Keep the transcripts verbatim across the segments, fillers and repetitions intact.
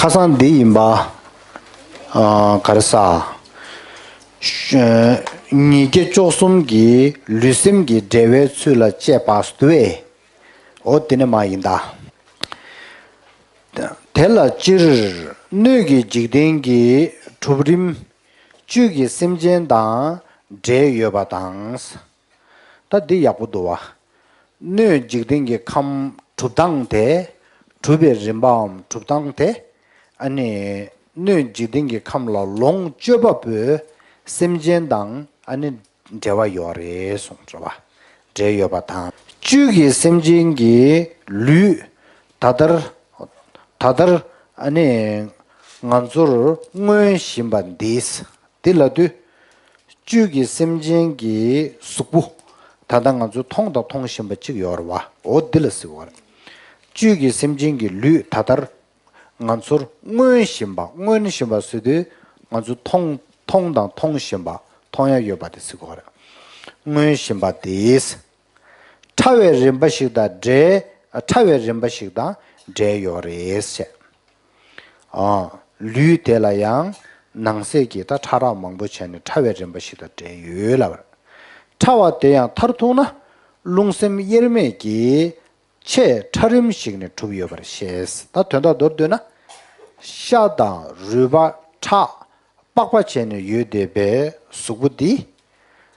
ཁ་སང་འདི་ཡིན་པ། ཨ། ག་རེ་ཟ། ཤ། ཉིས་བརྒྱ་བཅུ་གསུམ་གྱི་ལུས་སེམས་ཀྱི་འབྲེལ་བའི་ཚུལ་ལ་དཔྱད་པ་སྟེ། འོ་དེ་ནས་མ་ཡིན་ད། དེ་ལ་སྤྱིར་སྣོད་ཀྱི་འཇིག་རྟེན་གྱི་གྲུབ་རིམ་བཅུད་ཀྱི་སེམས་ཅན་དང་འབྲེལ་ཡོད་པ་དང་། ད་འདི་ཡག་པོ་འདུག་བ། སྣོད་འཇིག་རྟེན་གྱི་ཁམས་གྲུབ་སྟངས་དེ། གྲུབ་པའི་རིམ་པའམ་གྲུབ་སྟངས་དེ། ཨ་ནི། སྣོད་འཇིག་རྟེན་གྱི་ཁམས་ལ་ལོངས་སྤྱོད་པ་པོའི་སེམས་ཅན་དང་ཨ་ནི་འབྲེལ་བ་ཡོད་རེད་གསུངས་རེད་བ། འབྲེལ་ཡོད་པ་དང་། བཅུད་ཀྱི་སེམས་ཅན་གྱི་ལུས། ད་ལྟར། ད་ལྟར་ཨ་ནི། ང་ཚོར་མངོན་བཞིན་པ་འདིས། འདི་ལབ་དུས། བཅུད་ཀྱི་སེམས་ཅན་གྱི་གཟུགས་པོ། ད་ལྟ་ང་ཚོས་མཐོང་དང་མཐོང་བཞིན་པ་གཅིག་ཡོད་རེད་བ། འོ་འདི་ལ་ཟེར་བ་རེད། བཅུད་ཀྱི་སེམས་ཅན་གྱི་ལུས་ད་ལྟར་ང་ཚོར་མངོན་བཞིན་པ། མངོན་བཞིན་པ་ཟེར་དུས་ང་ཚོས་མཐོང་། མཐོང་དང་མཐོང་བཞིན་པ། མཐོང་ཡ་ཡོད་པ་དེ་ཟེར་བ་རེད། མངོན་བཞིན་པ་དེས། ཕྲ་བའི་རིམ་པ་ཞིག་དང་འབྲེལ། ཕྲ་བའི་རིམ་པ་ཞིག་དང་འབྲེལ་ཡོད་རེད་ཟེར། ཨ། ལུས་དེ་ལ་ཡང་ནང་གསེས་ཀྱི་ད་ཕྲ་རགས་མང་པོ་བྱས་ནས་ཕྲ་བའི་རིམ་པ་ཞིག་དང་འབྲེལ་ཡོད་ལབ་པ་རེད། ཕྲ་བ་དེ་ཡང་མཐར་ཐུག་ན་རླུང་སེམས་དབྱེར་མེད་ཀྱི་ཆེས་ཕྲ་རིམ་ཞིག་ནས་གྲུབ་ཡོད་པར་ཤེས། ད་དོན་དག་མདོར་བསྡུས་ན། ཤ་དང་རུས་པ་ཁྲག་པགས་པ་བྱས་ནས་ཡོད་བསྡད་པའི་གཟུགས་པོ་འདི།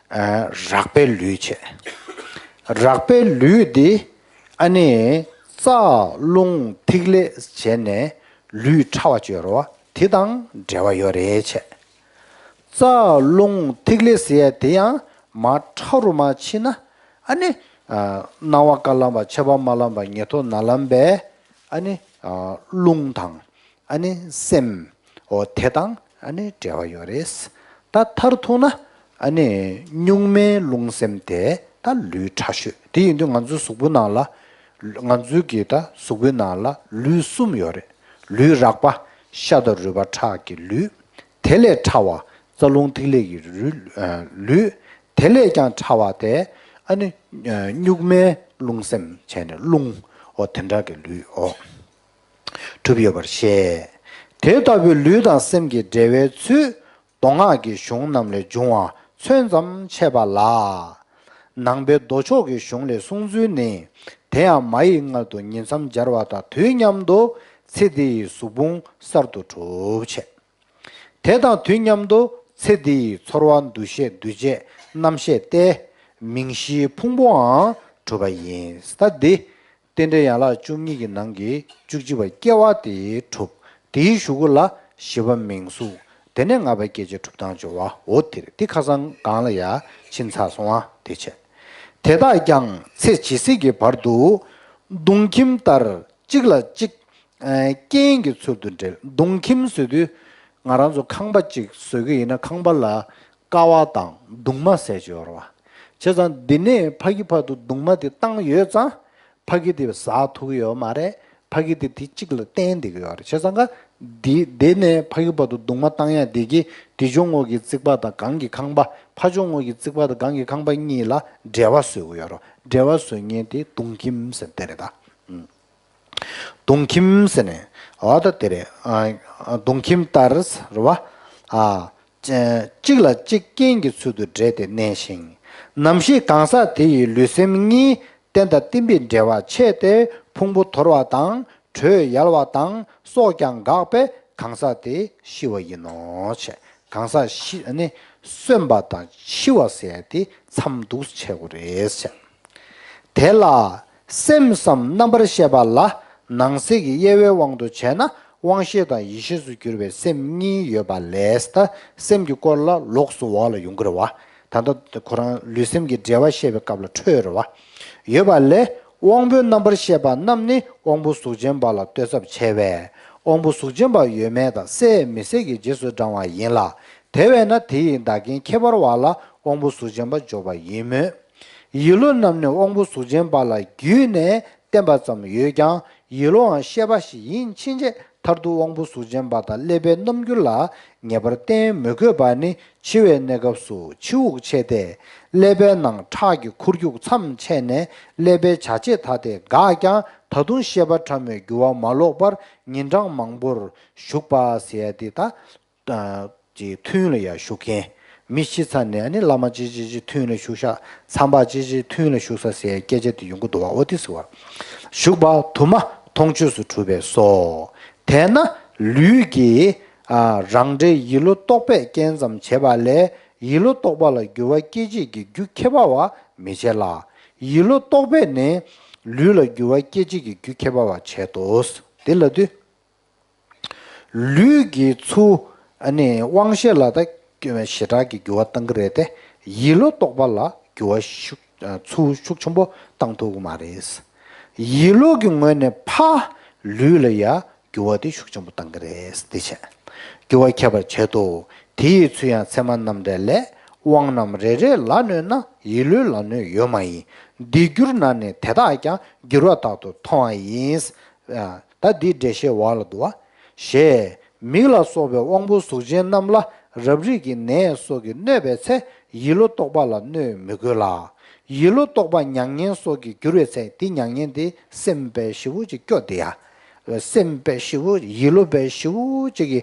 ཨ། རགས་པའི་ལུས་བྱས། རགས་པའི་ལུས་འདི། ཨ་ནི། རྩ་རླུང་ཐིག་ལེ་བྱས་ནས་ལུས་ཕྲ་བ་བྱས་རོ། དེ་དང་འབྲེལ་བ་ཡོད་རེད་བྱས། རྩ་རླུང་ཐིག་ལེ་ཟེར་ཡ་དེ་ཡང་མར་ཕྲ་རུ་མར་ཕྱིན་ན། ཨ་ནི། ཨ། སྣང་བ་དཀར་ལམ་པ། མཆེད་པ་དམར་ལམ་པ། ཉེ་ཐོར་ནག་ལམ་པའི། ཨ་ནི། ཨ། རླུང་དང་། ཨ་ནི་སེམས། འོ་དེ་དང་ཨ་ནི་འབྲེལ་བ་ཡོད་རེད། ད་མཐར་ཐུག་ན་ཨ་ནི་གཉུག་མའི་རླུང་སེམས་དེ་ད་ལུས་ཕྲ་ཤོས་དེ་ཡིན་དུས། ང་ཚོའི་གཟུགས་པོའི་ནང་ལ། ང་ཚོའི་གི་ད་གཟུགས་པོའི་ནང་ལ་ལུས་གསུམ་ཡོད་རེད། ལུས་རགས་པ། ཤ་དང་རུས་པ་ཁྲག་གི་ལུས། དེ་ལས་ཕྲ་བ། རྩ་རླུང་ཐིག་ལེ་གི་རུས། ཨ། ལུས། དེ་ལས་ཀྱང་ཕྲ་བ་དེ་ཨ་ནི། ཨ། གཉུག་མའི་རླུང་སེམས་བྱས་ནས་རླུང་། འོ་དེ་འདྲ་གི་ལུས། འོ། གྲུབ་ཡོད་པར་བཤད། དེ་ལྟ་བུའི་ལུས་དང་སེམས་ཀྱི་འབྲེལ་བའི་ཚུལ་མདོ་སྔགས་ཀྱི་གཞུང་རྣམས་ལས་འབྱུང་བ་ཚོད་ཙམ་འཆད་པ་ལ། ནང་པའི་མདོ་ཕྱོགས་ཀྱི་གཞུང་ལས་གསུངས་ཚུལ་ནི། དེ་ཡང་མ་ཡི་མངལ་དུ་ཉིང་མཚམས་སྦྱར་བ་དང་དུས་མཉམ་དུ་ཚེ་འདི་ཡི་གཟུགས་ཕུང་གསར་དུ་གྲུབ་བྱས། དེ་དང་དུས་མཉམ་དུ་ཚེ་འདི་ཡི་ཚོར་བ་འདུ་ཤེས་འདུ་བྱེད་རྣམ་ཤེས་ཏེ། མིང་གཞིའི་ཕུང་པོའང་གྲུབ་པ་ཡིན། ད་འདི། རྟེན་འབྲེལ་ཡན་ལག་བཅུ་གཉིས་ཀྱི་ནང་གི་བཅུ་གཅིག་པ་སྐྱེ་བ་དེ་གྲུབ། དེའི་གཞུག་གུ་ལ་བཞི་པ་མིང་གཟུགས། དེ་ནས་ལྔ་པ་སྐྱེ་མཆེད་གྲུབ་སྟངས་སྦྱོར་བ། འོ་དེ་རེད། དེ་ཁ་སང་སྒང་ལ་ཡ་ཕྱིན་ཚར་སོང་བ་དེ་བྱས། དེ་དག་ཀྱང་ཚེ་ཇི་སྲིད་ཀྱི་བར་དུ་མདུང་ཁྱིམ་ལྟར་གཅིག་ལ་གཅིག་ཨ། རྐྱེན་གྱི་ཚུལ་དུ་འབྲེལ། མདུང་ཁྱིམ་ཟེར་དུས། ང་རང་ཚོ་ཁང་པ་གཅིག་བཟོ་གི་ཡིན་ན། ཁང་པ་ལ་ཀ་བ་དང་མདུང་མ་ཟེར་གྱི་ཡོད་རེད་བ། བྱས་ཙང་འདི་ནས་ཕ་གི་བར་དུ་མདུང་མ་དེ་བཏང་ཡོད་ཙང་། ཕ་གི་དེ་ཟག་ཐུབ་ཀྱི་ཡོད་མ་རེད། ཕ་གི་དེ་དེ་གཅིག་ལ་བརྟེན་བསྡད་ཀྱི་ཡོད་རེད། བྱས་ཙང་ཀ་འདི་འདི་ནས་ཕ་གི་བར་དུ་མདུང་མ་བཏང་ཡ་འདི་གི་དེ་ཕྱོགས་ངོས་ཀྱི་རྩིག་པ་དང་སྒང་གི་ཁང་པ། ཕ་ཕྱོགས་ངོས་ཀྱི་རྩིག་པ་དང་སྒང་གི་ཁང་པ་གཉིས་ལ་འབྲེལ་བ་བཟོ་གི་ཡོད་རེད། འབྲེལ་བ་བཟོ་མཁན་དེ་མདུང་ཁྱིམ་ཟེར་དེ་རེད་ད། ཨུམ། མདུང་ཁྱིམ་ཟེར་ནས། འོ་ད་དེ་རེད། ཨ། མདུང་ཁྱིམ་ལྟར་རེད་བ། ཨ། གཅིག་ལ་གཅིག་རྐྱེན་གྱི་ཚུལ་དུ་འབྲེལ་ཏེ་གནས་ཤིང་། ནམ་ཞིག་གང་ཟག་དེ་ཡི་ལུས་སེམས་གཉིས་རྟེན་དང་བརྟེན་པའི་འབྲེལ་བ་ཆད་དེ་ཕུང་པོ་དོར་བ་དང་དྲོད་ཡལ་བ་དང་སྲོག་ཀྱང་འགག་པས་གང་ཟག་དེ་ཤི་བ་ཡིན་ནོ་ཞེས། གང་ཟག་ཤི། ཨ་ནི་གསོན་པ་དང་འཆི་བ་ཟེར་ཡ་དེ་མཚམས་འདུག་ཆད་དགོས་རེད་ཟེར། དེ་ལ་སེམས་སམ་རྣམ་པར་ཤེས་པ་ལ་ནང་གསེས་ཀྱི་དབྱེ་བའི་དབང་དུ་བྱས་ན། དབང་ཤེས་དང་ཡེ་ཤེས་སུ་གྱུར་པའི་སེམས་གཉིས་ཡོད་པ་ལས། ད་སེམས་ཀྱི་སྐོར་ལ་ལོགས་སུ་འོག་ལ་ཡོང་གི་རེད་བ། ད་ལྟ་ཁོ་རང་ལུས་སེམས་ཀྱི་འབྲེལ་བ་བཤད་པའི་སྐབས་ལ་འཕྲོས་རེད་བ། ཡོད་པ་ལས། དབང་པོའི་རྣམ་པར་ཤེས་པ་རྣམས་ནི་དབང་པོ་གཟུགས་ཅན་པ་ལ་ལྟོས་ཚབས་ཆེ་བས། དབང་པོ་གཟུགས་ཅན་པ་ཡོད་མེད་དང་གསལ་མི་གསལ་གྱི་རྗེས་སུ་འབྲང་བ་ཡིན་ལ། དེ་བས་ན་དེ་ཡི་བདག་རྐྱེན་ཁྱད་པར་བ་ལ་དབང་པོ་གཟུགས་ཅན་པ་འཇོག་པ་ཡིན་མོད། ཡིད་བློ་རྣམས་ནི་དབང་པོ་གཟུགས་ཅན་པ་ལ་བརྒྱུད་ནས་བརྟེན་པ་ཙམ་ཡོད་ཀྱང་། ཡིད་བློའང་ཤེས་པ་ཞིག་ཡིན་ཕྱིན་ཆད་མཐར་ཐུག་དབང་པོ་གཟུགས་ཅན་པ་དང་ཀླད་པའི་རྣམ་འགྱུར་ལ་ངེས་པར་བརྟེན་མི་དགོས་པ་ནི། འཆི་བའི་གནས་སྐབས་སུ་འཆི་དབུགས་ཆད་དེ། ཀླད་པའི་ནང་ཁྲག་གི་ཁོར་ཡུག་མཚམས་ཆད་ནས། ཀླད་པའི་བྱ་བྱེད་ཐ་དད་འགག་ཀྱང་ ད་དུང་བཤད་པ་ཕྲ་མོས་འགྱུར་བ་མ་ལོག་པར་ཉིན་གྲངས་མང་པོར་བཞུགས་པ་ཟེར་ཡ་དེ་ད། ཅིག་ཐུན་ལ་ཡང་བཞུགས་མཁན། མི་ཤི་ཚར་ནས་ཨ་ནི་བླ་མ་ཅི་ཅི་ཅི་ཐུན་ལ་བཞུགས་ཤག་མཚམས་པ་ཅི་ཅི་ཐུན་ལ་བཞུགས་ས་ཟེར་སྐད་ཆ་དེ་ཡོང་གི་འདུག་བ། འོ་དེ་ཟེར་བ། བཞུགས་པ་དུ་མ་མཐོང་ཆོས་སུ་གྲུབ་པས་སོ། དེས་ན་ལུས་ཀྱི་ཨ་རང་འབྲས་ཡིད་བློ་རྟོག་པས་རྐྱེན་ཙམ་བྱེད་པ་ལས་ཡིད་བློ་རྟོག་པ་ལ་འགྱུར་བ་སྐྱེད་བྱེད་ཀྱི་རྒྱུ་ཁྱད་པར་བ་མི་བྱེད་ལ། ཡིད་བློ་རྟོག་པས་ནི་ལུས་ལ་འགྱུར་བ་སྐྱེད་བྱེད་ཀྱི་རྒྱུ་ཁྱད་པར་བ་བྱེད་དོ། དེ་ལབ་དུས། ལུས་ཀྱི་ཚུར་ཨ་ནི་དབང་ཤེས་ལ་ད་ཞེ་དྲག་གི་འགྱུར་བ་གཏང་གི་རེད་དེ། ཡིད་བློ་རྟོག་པ་ལ་འགྱུར་བ་ཤུགས་ཚུར་ཤུགས་ཆེན་པོ་གཏང་ཐུབ་ཀྱི་མ་རེད། ཡིད་བློ་གི་ངོས་ནས་ཕར་ལུས་ལ་ཡ་འགྱུར་བ་དེ་ཤུགས་ཆེན་པོ་གཏང་གི་རེད་དེ་བྱས། འགྱུར་བ་ཁྱད་པར་བྱེད་དོ། དེ་ཡི་ཚུལ་ཡང་ཚད་མ་རྣམ་འགྲེལ་ལས། དབང་རྣམས་རེ་རེ་ལ་གནོད་ན་ཡིད་བློའི་ལ་གནོད་ཡོད་མ་ཡིན། འདི་འགྱུར་ན་ནི་དེ་དག་ཀྱང་འགྱུར་བ་དག་ཏུ་མཐོང་བ་ཡིན། ད་འདི་འགྲེལ་བཤད་འོག་ལ་འདུག་བ། ཞེས་མིག་ལ་སོགས་པའི་དབང་པོ་གཟུགས་ཅན་རྣམས་ལ་རབ་རིབ་ཀྱི་ནད་སོགས་ཀྱིས་གནོད་པའི་ཚེ་ཡིད་བློ་རྟོག་པ་ལ་གནོད་མི་དགོས་ལ། ཡིད་བློ་རྟོག་པ་མྱ་ངན་སོགས་ཀྱིས་གྱུར་པའི་ཚེ་དེ་མྱ་ངན་དེ་སེམས་དཔའ་ཞེ་པོ་ཅིག་སྐྱོ་དེ་ཡ། སེམས་དཔའ་ཞེ་པོ་ཡིད་བློ་དཔའ་ཞེ་པོ་ཅིག་གི་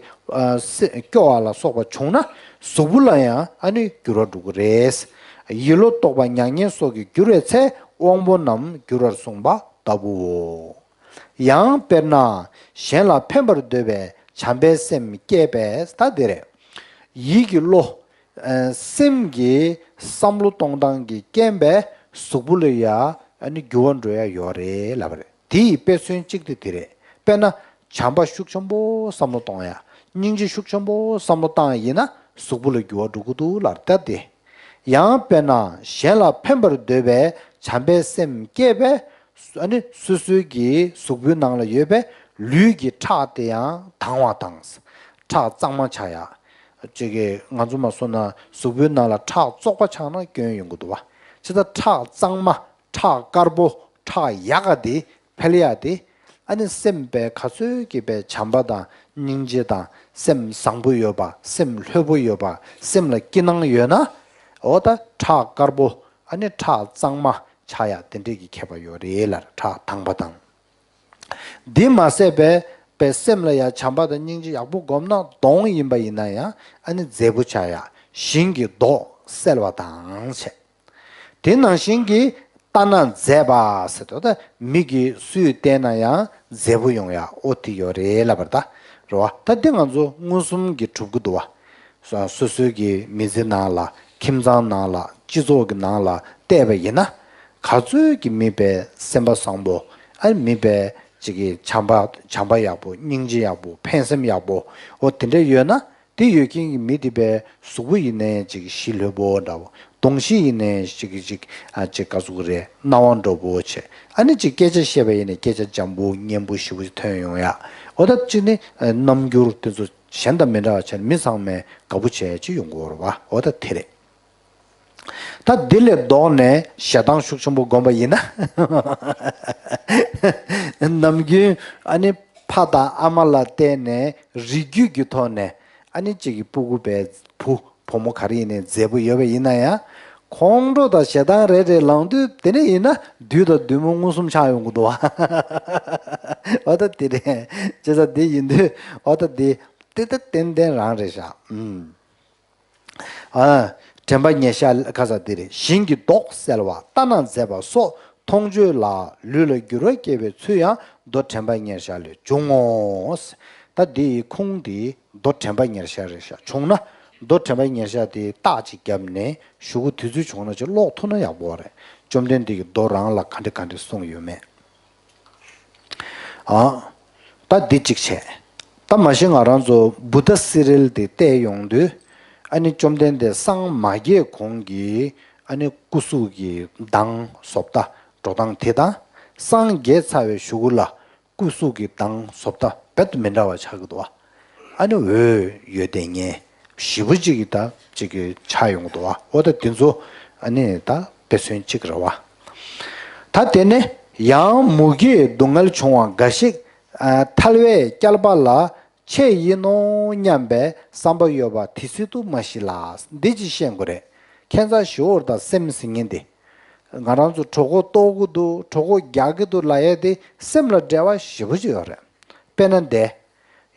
སྐྱོ་བ་ལ་སོགས་པ་བྱུང་ན་གཟུགས་པོ་ལ་ཡང་ཨ་ནི་འགྱུར་བ་འགྲོ་གི་རེད། ཡིད་བློ་རྟོག་པ་མྱ་ངན་སོགས་ཀྱིས་གྱུར་པའི་ཚེ་དབང་པོ་རྣམས་འགྱུར་བར་གསུངས་པ་ལྟ་བུའོ། ཡང་དཔེར་ན་གཞན་ལ་ཕན་པར་འདོད་པའི་བྱམས་པའི་སེམས་སྐྱེས་པས་ད་དེ་རེད། ཡིད་ཀྱི་བློ། སེམས་ཀྱི་བསམ་བློ་གཏོང་སྟངས་ཀྱི་རྐྱེན་པས་གཟུགས་པོ་ལ་ཡ་ཨ་ནི་འགྱུར་བ་འགྲོ་ཡ་ཡོད་རེད་ལབ་པ་རེད། དེ་ཡི་དཔེ་མཚོན་གཅིག་དེ་དེ་རེད། དཔེར་ན་བྱམས་པ་ཤུགས་ཆེན་པོ་བསམ་བློ་གཏོང་ཡ། སྙིང་རྗེ་ཤུགས་ཆེན་པོ་བསམ་བློ་བཏང་ཡ་ཡིན་ན་གཟུགས་པོ་ལ་འགྱུར་བ་འགྲོ་གི་འདུག་ལབ་ད་དེ། ཡང་དཔེར་ན་གཞན་ལ་ཕན་པར་འདོད་པའི་བྱམས་པའི་སེམས་སྐྱེས་པས། ཨ་ནི་སོ་སོའི་གི་གཟུགས་པོའི་ནང་ལ་ཡོད་པའི་ལུས་ཀྱི་ཁྲག་དེ་ཡང་དྭངས་བ་དང་། ཁྲག་གཙང་མ་ཆགས་ཡ། ཅིག་གི་ང་ཚོ་མ་སོང་ན་གཟུགས་པོའི་ནང་ལ་ཁྲག་བཙོག་པ་ཆགས་ན་སྐྱོན་ཡོང་གི་འདུག་བ། ཅི་ལྟར་ཁྲག་གཙང་མ། ཁྲག་དཀར་པོ། ཁྲག་ཡག་ག་དེ་འཕེལ་ཡ་དེ། ཨ་ནི་སེམས་པའི་ག་ཚོད་ཀྱི་པའི་བྱམས་པ་དང་སྙིང་རྗེ་དང་སེམས་བཟང་པོ་ཡོད་པ། སེམས་ལྷོད་པོ་ཡོད་པ། སེམས་ལ་སྐྱིད་སྣང་ཡོད་ན། འོ་ད་ཁྲག་དཀར་པོ། ཨ་ནི་ཁྲག་གཙང་མ་ཆགས་ཡ་དེ་འདྲས་ཀྱི་ཁྱད་པར་ཡོད་རེད་ལ། ཁྲག་དྭངས་པ་དང་། འདི་མ་ཟད་པའི་པའི་སེམས་ལ་ཡང་བྱམས་པ་དང་སྙིང་རྗེ་ཡག་པོ་སྒོམ་ན་གདོང་ཡིན་པ་ཡིན་ན་ཡང་ཨ་ནི་མཛེས་པོ་ཆགས་ཡ། ཞིང་གི་མདོག་གསལ་བ་དང་བྱས། དེ་ནང་བཞིན་གྱི་ལྟ་ན་མཛེས་པ་ཟེར་དོ། ད་མི་གིས་སུས་བལྟས་ན་ཡང་མཛེས་པོ་ཡོང་ཡ་ཨོ་དེ་ཡོད་རེད་ལབ་པར་ད་རེད་བ། ད་འདི་ང་ཚོ་མངོན་སུམ་གྱིས་གྲུབ་ཀྱི་འདུག་བ། སོ་སོ་སོའི་གི་མི་ཚེ་ནང་ལ་ཁྱིམ་ཚང་ནང་ལ་སྤྱི་ཚོགས་ཀྱི་ནང་ལ་བལྟས་པ་ཡིན་ན། ག་ཚོད་ཀྱི་མི་དཔེ་སེམས་པ་བཟང་པོ། ཨ་མི་དཔེ་ཅིག་གི་བྱམས་པ་བྱམས་པ་ཡག་པོ། སྙིང་རྗེ་ཡག་པོ། ཕན་སེམས་ཡག་པོ། འོ་དེ་འདྲ་ཡོད་ན། དེ་ཡོད་མཁན་གྱི་མི་དེ་དཔེ་གཟུགས་པོ་ཡིན་ནའི་ཅིག་ཞི་ལྷོད་པོ་འདྲ་བོ། གདོང་གཤིས་ཡིན་ནའི་ཅིག་ཅིག་ཨ་ཅིག་ག་ཟུག་རེད། སྣང་བ་འགྲོ་པོ་བྱས། ཨ་ནི་ཅིག་སྐད་ཆ་བཤད་པ་ཡིན་ནའི་སྐད་ཆ་འཇམ་པོ་སྙན་པོ་ཞེ་པོ་ཅིག་ཐོན་ཡོང་ཡ། འོ་ད་ཅིག་ནི་རྣམ་འགྱུར་དེ་ཚོ་གཞན་དང་མི་འདྲ་བ་བྱས་ནས་མི་ཚང་མས་དགའ་པོ་བྱས་ཅིག་ཡོང་གི་ཡོད་རེད་བ། འོ་ད་དེ་རེད། ད་འདི་ལས་ལྡོག་ནས་ཞེ་སྡང་ཤུགས་ཆེན་པོ་སྒོམ་པ་ཡིན་ན། ནམ་རྒྱུན་ཨ་ནི་ཕ་དང་ཨ་མ་ལ་བརྟེན་ནས་རིགས་རྒྱུད་ཀྱི་ཐོག་ནས་ཨ་ནི་གཅིག་གི་སྤུ་གུ་བས་བུ་བུ་མོ་ག་རེ་ཡིན་ནའི་མཛེས་པོ་ཡོད་པ་ཡིན་ན་ཡང་། ཁོང་ཁྲོ་དང་ཞེ་སྡང་རེ་རེ་ལངས་དུས་དེ་ནས་ཡིན་ན་བདུད་དང་བདུད་མོ་མངོན་སུམ་ཆགས་ཡོང་གི་འདུག་བ། འོ་ད་དེ་རེད། བྱས་ཙང་དེ་ཡིན་དུས་འོ་ད་དེ་དེ་ད་ཏན་ཏན་རང་རེད་ཤག་ཨུམ། ཨ། དྲན་པ་ཉེར་ཤར་ཁ་ས་འདི་རེད། ཞིང་གི་མདོག་གསལ་བ་ལྟ་ན་མཛེས་པ་སོགས་མཐོང་ཆོས་ལ་ལུས་ལ་འགྱུར་བ་སྐྱེ་བའི་ཚུལ་ཡང་མདོ་དྲན་པ་ཉེར་ཤར་ལས་འབྱུང་ངོ་། ད་འདི་ཡི་ཁུངས་འདི་མདོ་དྲན་པ་ཉེར་ཤར་རེད་ཤག་བྱུང་ན་མདོ་དྲན་པ་ཉེར་ཤར་དེ་རྟགས་ཅིག་བརྒྱབ་ནས་གཞུག་གུ་དུས་ཚོད་བྱུང་ན་ཅིག་ཀློག་ཐུབ་ན་ཡག་པོ་རེད། བཅོམ་ལྡན་འདས་ཀྱིས་མདོ་རང་ལ་ག་འདྲ་ག་འདྲ་གསུངས་ཡོད་མེད། ཨ། ད་འདི་གཅིག་བྱས། ད་མ་གཞི་ང་རང་ཚོ་བུདྡྷ་སི་རིལ་དེ་བལྟས་ཡོང་དུས། ཨ་ནི་བཅོམ་ལྡན་འདས་སངས་མ་རྒྱས་གོང་གི་ཨ་ནི་སྐུ་གཟུགས་ཀྱི་མདངས་བཟོ་ལྟ་འགྲོ་སྟངས་དེ་དང་། སངས་རྒྱས་ཚར་བའི་གཞུག་གུ་ལ་སྐུ་གཟུགས་ཀྱི་མདངས་བཟོ་ལྟ་རྦད་དེ་མི་འདྲ་བ་ཆགས་ཀྱི་འདུག་བ། ཨ་ནི་འོད་ཡོད་དེ་ངས་ཞེ་པོ་ཅིག་གི་ད་ཅིག་གི་ཆགས་ཡོང་གི་འདུག་བ། འོ་ད་དེ་ཚོ་ཨ་ནི་ད་དཔེ་མཚོན་གཅིག་རེད་བ། ད་དེ་ནས་ཡང་མུ་གེའི་སྡུག་བསྔལ་བྱུང་བ་འགའ་ཞིག་ཨ། ཐལ་བའི་བསྐལ་པ་ལ་ཆད་ཡིན་ནོ་སྙམ་པའི་བསམ་པ་ཡོད་པ་དེ་སྲིད་དུ་མ་ཞི་ལ། འདི་ཅིག་ཤེས་དགོས་རེད། ཁྱད་མཚར་ཞི་བོར་དང་སེམས་ཟེར་མཁན་དེ། ང་རང་ཚོ་གྲོད་ཁོག་ལྟོགས་ཀྱི་འདུག་གྲོད་ཁོག་རྒྱགས་ཀྱི་འདུག་ལབ་ཡས་དེ་སེམས་ལ་འབྲེལ་བ་ཞེ་པོ་ཅིག་ཡོད་རེད། དཔེར་ན་འདི།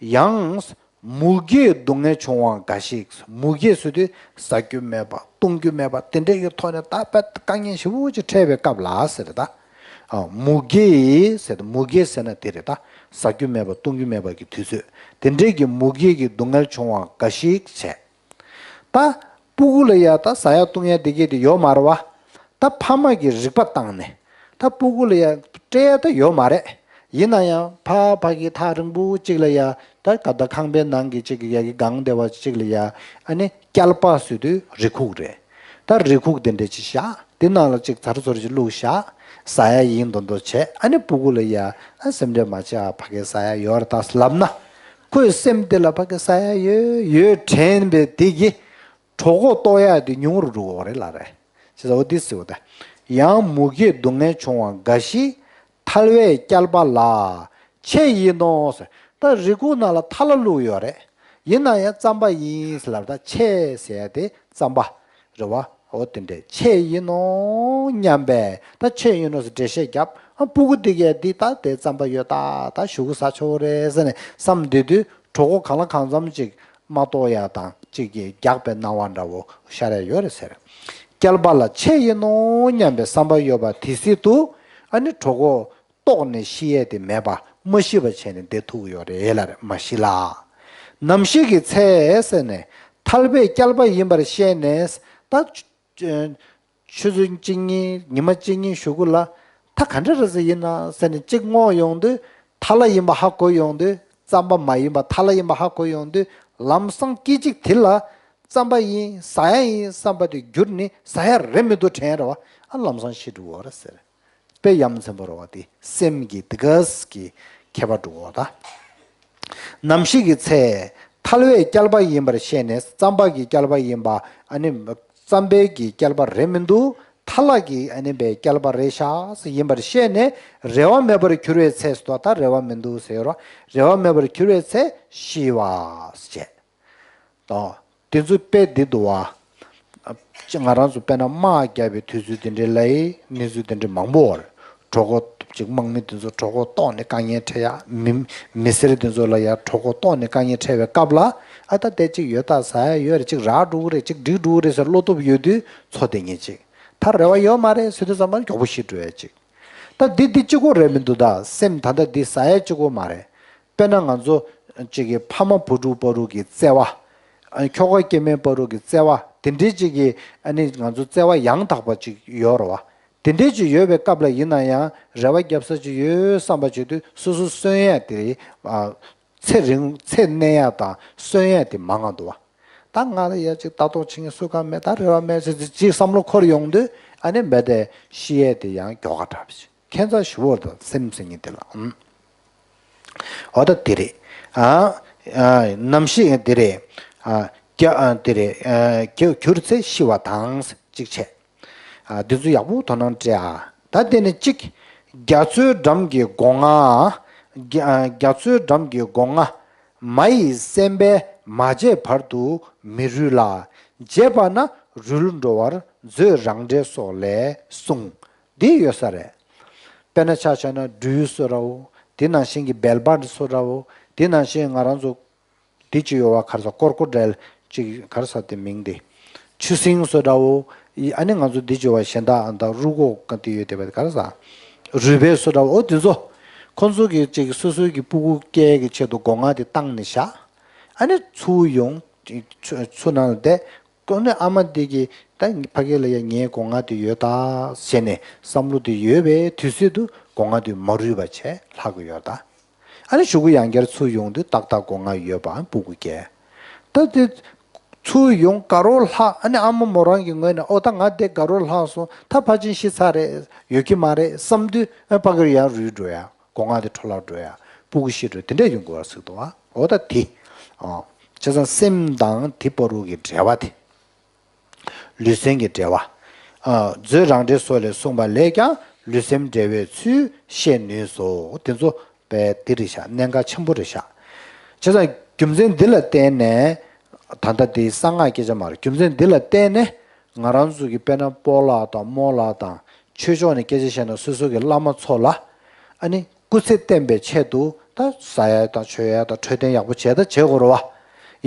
ཡང་། མུ་གེའི་སྡུག་བསྔལ་བྱུང་བ་འགའ་ཞིག་མུ་གེ་ཟེར་དུས་ཟ་རྒྱུ་མེད་པ་བཏུང་རྒྱུ་མེད་པ་དེ་འདྲ་ཡི་ཐོག་ནས་ད་དཔེ་དཀའ་ངལ་ཞེ་པོ་ཅིག་འཕྲད་པའི་སྐབས་ལ་ཟེར་ད། ཨ། མུ་གེའི་ཟེར་ད་མུ་གེ་ཟེར་ན་དེ་རེད་ད། ཟ་རྒྱུ་མེད་པ་བཏུང་རྒྱུ་མེད་པ་གི་དུས་ཚོད་དེ་འདྲའི་གི་མུ་གེ་གི་སྡུག་བསྔལ་བྱུང་བ་འགའ་ཞིག་བྱས། ད། སྤུ་གུ་ལ་ཡ་ད་ཟ་ཡ་བཏུང་ཡ་དེ་གས་དེ་ཡོད་མ་རེད་བ། ད་ཕ་མ་གི་རིག་པ་བཏང་ནས། ད་སྤུ་གུ་ལ་ཡ་སྤྲད་ཡ་ད་ཡོད་མ་རེད། ཡིན་ན་ཡང་ཕ་ཕ་གི་ཐག་རིང་པོ་གཅིག་ལ་ཡ་ད་ག་ད་ཁང་པའི་ནང་གི་གཅིག་གི་ཡ་གི་སྒང་དེ་བ་གཅིག་ལ་ཡ་ཨ་ནི་སྐྱལ་པ་ཟེར་དུས་རི་ཁུག་རེད། ད་རི་ཁུག་དེ་འདྲ་ཅིག་བཞག་དེ་ནང་ལ་ཅིག་ཚར་ཚོར་ཅིག་བླུགས་བཞག་ཟ་ཡ་ཡིན་མདོག་མདོག་བྱས་ཨ་ནི་སྤུ་གུ་ལ་ཡ་ཨ་སེམས་ཁྲལ་མ་བྱེད་ཨ་ཕ་གི་ཟ་ཡ་ཡོད་རེད་ད་ལབ་ན། ཁོའི་སེམས་དེ་ལ་ཕ་གི་ཟ་ཡ་ཡོད་ཡོད་དྲན་པའི་དེ་གི་གྲོད་ཁོག་ལྟོགས་ཡ་དེ་ཉུང་རུ་འགྲོ་གི་རེད་ལ་རེད། ཅེས་འོ་དེ་ཟེར་བ་དང་། ཡང་མུ་གེའི་སྡུག་བསྔལ་བྱུང་བ་འགའ་ཞིག་ཐལ་བས་བསྐྱལ་པ་ལ་ཆེ་ཡིན་ནོ་ཟེར། ད་རི་ཁུག་ནང་ལ་ཐལ་བླུགས་ཡོད་རེད། ཡིན་ན་ཡང་རྩམ་པ་ཡིན་ཟེར་ལབ་ད་ཆེ་ཟེར་ཡ་དེ་རྩམ་པ་རེད་བ། འོ་དེ་འདྲས་ཆེ་ཡིན་ནོ་སྙམ་པས་ད་ཆེ་ཡིན་ནོ་ཟེར་འགྲེལ་བཤད་བརྒྱབ། ཨ་སྤུ་གུ་དེ་གས་འདི་ད་དེ་རྩམ་པ་ཡོད་ད་ད་ཞུ་གུ་ཟ་ཆོག་རེད་ཟེར་ནས་བསམ་བསྡད་དུས། གྲོད་ཁོག་གང་ལ་གང་འཚམ་ཅིག་མ་གཏོགས་ཡ་དང་ཅིག་གིས་རྒྱགས་པའི་སྣང་བ་འདྲ་བོ་ཤར་ཡ་ཡོད་རེད་ཟེར། བསྐྱལ་པ་ལ་ཆེ་ཡིན་ནོ་སྙམ་པའི་བསམ་པ་ཡོད་པ་དེ་སྲིད་དུ་ཨ་ནི་གྲོད་ཁོག་ལྟོགས་ནས་ཤི་ཡས་དེ་མེད་པ་མ་ཤི་བ་བྱས་ནས་བསྡད་ཐུབ་ཡོད་རེད་ལ་རེད་མ་ཤི་ལ། ནམ་ཞིག་གི་ཚེ་ཟེར་ནས་ཐལ་བས་བསྐྱལ་པ་ཡིན་པར་ཤེས་ནས་ད། ཆུ་ཚོད་གཅིག་གཉིས་ཉི་མ་གཅིག་གཉིས་ཞུ་གུ་ལ་ད་ག་འདྲ་རེད་ཟེར་ཡིན་ན་ཟེར་ནས་གཅིག་སྔོག་ཡོང་དུས་ཐལ་ལ་ཡིན་པ་ཧ་གོ་ཡོང་དུས་རྩམ་པ་མ་ཡིན་པ་ཐལ་ལ་ཡིན་པ་ཧ་གོ་ཡོང་དུས་ལམ་སང་སྐད་ཅིག་དེ་ལ་རྩམ་པ་ཡིན་ཟ་ཡ་ཡིན་བསམ་པ་དེ་འགྱུར་ནི་ཟ་ཡ་རེད་མི་འདུག་དྲན་རེད་བ། ཨ་ལམ་སང་ཤི་འགྲོ་བ་རེད་ཟེར། དཔེ་ཡ་མཚན་པོ་རེད་བ་དེ་སེམས་ཀྱི་དེ་གས་ཀྱི་ཁྱད་པར་འགྲོ་བ་ད། ནམ་ཞིག་གི་ཚེ། ཐལ་བས་བསྐྱལ་པ་ཡིན་པར་ཤེས་ནས་རྩམ་པ་གིས་བསྐྱལ་པ་ཡིན་པ་ཨ་ནི་རྩམ་པའི་གིས་བསྐྱལ་པ་རེད་མི་འདུག་ཐལ་ལ་གིས་ཨ་ནི་བས་བསྐྱལ་པ་རེད་ཤག་ཡིན་པར་ཤེས་ནས་རེ་བ་མེད་པར་གྱུར་བའི་ཚེ་སུ་ད་རེ་བ་མི་འདུག་ཟེར་རོ། རེ་བ་མེད་པར་གྱུར་བའི་ཚེ་ཤི་བ་ཞེས། དང་། དེ་ཚོ་དཔེ་འདི་འདུག་བ། ཅི་ང་རང་ཚོ་དཔེར་ན་དམག་རྒྱབ་པའི་དུས་ཚོད་དེ་འདྲའི་ལ་ཡི་གནས་ཚུལ་དེ་འདྲའི་མང་པོ་བར། གྲོད་ཁོག་ཅིག་དམག་མི་དེ་ཚོ་གྲོད་ཁོག་ལྟོགས་ནས་དཀའ་ངལ་འཕྲད་ཡ་མི་མི་སེར་དེ་ཚོ་ལ་ཡ་གྲོད་ཁོག་ལྟོགས་ནས་དཀའ་ངལ་འཕྲད་པའི་སྐབས་ལ་ཨ་ད་དེ་ཅིག་ཡོད་ད་ཟ་ཡ་ཡོད་རེད་ཅིག་རག་འགྲོ་གི་རེད་ཅིག་འགྲིག་འགྲོ་གི་རེད་ཟེར་བློ་སྟོབས་ཡོད་དུས་འཚོ་བསྡད་ངེས་ཅིག་ད་རེ་བ་ཡོད་མ་རེད་ཟེར་དུས་ཙམ་པ་མགྱོགས་པོ་ཤི་འགྲོ་ཡ་ཅིག་ད་འདི་འདི་གཅིག་པོ་རེད་མི་འདུག་ད་སེམས་ད་ལྟ་འདི་ཟ་ཡ་གཅིག་པོ་མ་རེད། དཔེར་ན་ང་ཚོ་གཅིག་གི་ཕ་མ་བུ་ཕྲུག་བར་དུ་གི་བརྩེ་བ། ཨ་ཁྱོ་ག་སྐྱེ་དམན་བར་དུ་གི་བརྩེ་བ་དེ་འདྲའི་གཅིག་གི་ཨ་ནི་ང་ཚོ་བརྩེ་བ་ཡང་དག་པ་ཅིག་ཡོད་རེད་བ། དེ་འདྲའི་ཅིག་ཡོད་པའི་སྐབས་ལ་ཡིན་ན་ཡང་རེ་བ་རྒྱབ་ས་ཅིག་ཡོད་བསམ་པ་བྱེད་དུས་སོ་སོ་གསོན་ཡ་དེ་ཨ་ཚེ་རིང་ཚེ་གནས་ཡ་དང་གསོན་ཡ་དེ་མང་ང་འདུག་བ། ད་ང་ལ་ཡ་ཅིག་ལྟ་རྟོག་བྱེད་མཁན་སུ་གང་མེད་ད་རེ་བ་མེད་ཟེར་ཅིག་བསམ་བློ་འཁོར་ཡོང་དུས་ཨ་ནི་མེད་དེ་ཤི་ཡས་དེ་ཡང་མགྱོགས་ཁ་དྲག་པ་ཞིག་ཁྱད་མཚར་ཞུ་བོར་དང་སེམས་ཟེར་མཁན་དེ་ལ་ཨང་། འོ་ད་དེ་རེད། ཨ་ཨ་ནམ་ཞིག་དེ་རེད། ཨ་རྒྱ་ཨ་དེ་རེད། ཨ་རྒྱ་གྱུར་ཚེ་ཤི་བ་དང་གཅིག་བྱས། ཨ་འདི་ཚོ་ཡག་པོ་དོ་སྣང་སྤྲད་ཨ། ད་དེ་ནི་གཅིག་རྒྱ་མཚོའི་འགྲམ་གྱི་སྒོ་ང་། རྒྱ་རྒྱ་མཚོའི་འགྲམ་གྱི་སྒོ་ང་། མ་ཡི་སེམས་པས་མ་བརྗེད་བར་དུ་མི་རུལ་ལ། བརྗེད་པ་ན་རུལ་འགྲོ་བར་མཛོད་རང་འགྲེལ་སོགས་ལས་གསུངས། འདི་ཡོད་ས་རེད། དཔེར་ན་ཆ་བཞག་ན་སྦྲུལ་བཟོ་འདྲ་བོ། དེ་ནང་བཞིན་གྱི་བེལ་པ་བཟོ་འདྲ་བོ། དེ་ནང་བཞིན་ང་རང་ཚོ་འདི་ཅི་ཡོད་བ་ག་རེ་ཟ་ཀོར་ཀོ་ཌེལ་ཅིག་ག་རེ་ཟ་དེ་མིང་དེ། ཆུ་སྲིན་བཟོ་འདྲ་བོ། ཨ་ནི་ང་ཚོ་འདི་ཅི་ཡོད་བ་གཞན་དག་ཨ་ད་རུ་ཀོ་ག་དེ་ཡོད་དེ་བ་ག་རེ་ཟ། རུས་སྦལ་བཟོ་འདྲ་བོ་འོ་དེ་ཚོ། ཁོ་ཚོ་གི་ཅིག་སོ་སོའི་གི་སྤུ་གུ་སྐྱེ་གི་ཆེད་དུ་སྒོ་ང་དེ་བཏང་ནས་བཞག་ཨ་ནི་ཚུར་ཡོང་། ཆུ་ཆུ་ནང་ལ་བསྡད། ཁོ་ནི་ཨ་མ་འདི་གིས་ད་ཕ་གི་ལ་ཡ་ངའི་སྒོ་ང་དེ་ཡོད་ད་ཟེར་ནས་བསམ་བློ་དེ་ཡོད་པའི་དུས་ཚོད་དུ་སྒོ་ང་དེ་མ་རུལ་བ་བྱས་ལྷག་གི་ཡོད་ད། ཨ་ནི་གཞུག་གུ་ཡང་བསྐྱར་ཚུར་ཡོང་དུས་ཏག་ཏག་སྒོ་ང་ཡོད་པའམ་སྤུ་གུ་སྐྱེས། ད་དེ་ཚུར་ཡོང་དགའ་རོགས་ལྷག་ཨ་ནི་ཨ་མ་མོ་རང་གི་ངོས་ནས་ཨོ་ད་ང་དེ་དགའ་རོགས་ལྷག་སོང་ད་ཕར་ཕྱིན་ཤི་ཚར་རེད་ཡོད་ཀྱི་མ་རེད་བསམ་དུས་ཨ་ཕ་གིར་ཡང་རུལ་འགྲོ་ཡ། སྒོ་ང་དེ་འཕྲོ་བརླག་འགྲོ་ཡ། སྤུ་གུ་ཤི་འགྲོ་དེ་འདྲས་ཡོང་དགོས་པ་ཟེར་འདུག་བ། འོ་ད་དེ། ཨོ། བྱས་ཙང་སེམས་དང་དེ་བར་དུ་གི་འབྲེལ་བ་དེ། ལུས་སེམས་ཀྱི་འབྲེལ་བ། ཨ། མཛོད་རང་འགྲེལ་སོགས་ལས་གསུངས་པ་ལས་ཀྱང་ལུས་སེམས་འབྲེལ་བའི་ཚུལ་ཤེས་ནུས་སོ། དེ་ཚོ་པས་དེ་རེད་ཤག་གནད་འགག་ཆེན་པོ་རེད་ཤག་བྱས་ཙང་རྒྱུ་མཚན་འདི་ལ་བརྟེན་ནས། ད་ལྟ་དེ་གསང་སྔགས་སྐད་ཆ་མ་རེད་རྒྱུ་མཚན་འདི་ལ་བརྟེན་ནས་ང་རང་ཚོ་གི་དཔེར་ན་སྤོ་ལགས་དང་རྨོ་ལགས་དང་། ཆོས་ཕྱོགས་ནས་སྐད་ཆ་བཤད་ན་སོ་སོ་གི་བླ་མ་ཚོ་ལ་ཨ་ནི་སྐུ་ཚེ་བརྟན་པའི་ཆེད་དུ་ད་ཟ་ཡ་དང་མཆོད་ཡ་དང་འཕྲོད་བསྟེན་ཡག་པོ་བྱས་ད་བྱེད་དགོས་རེད་བ།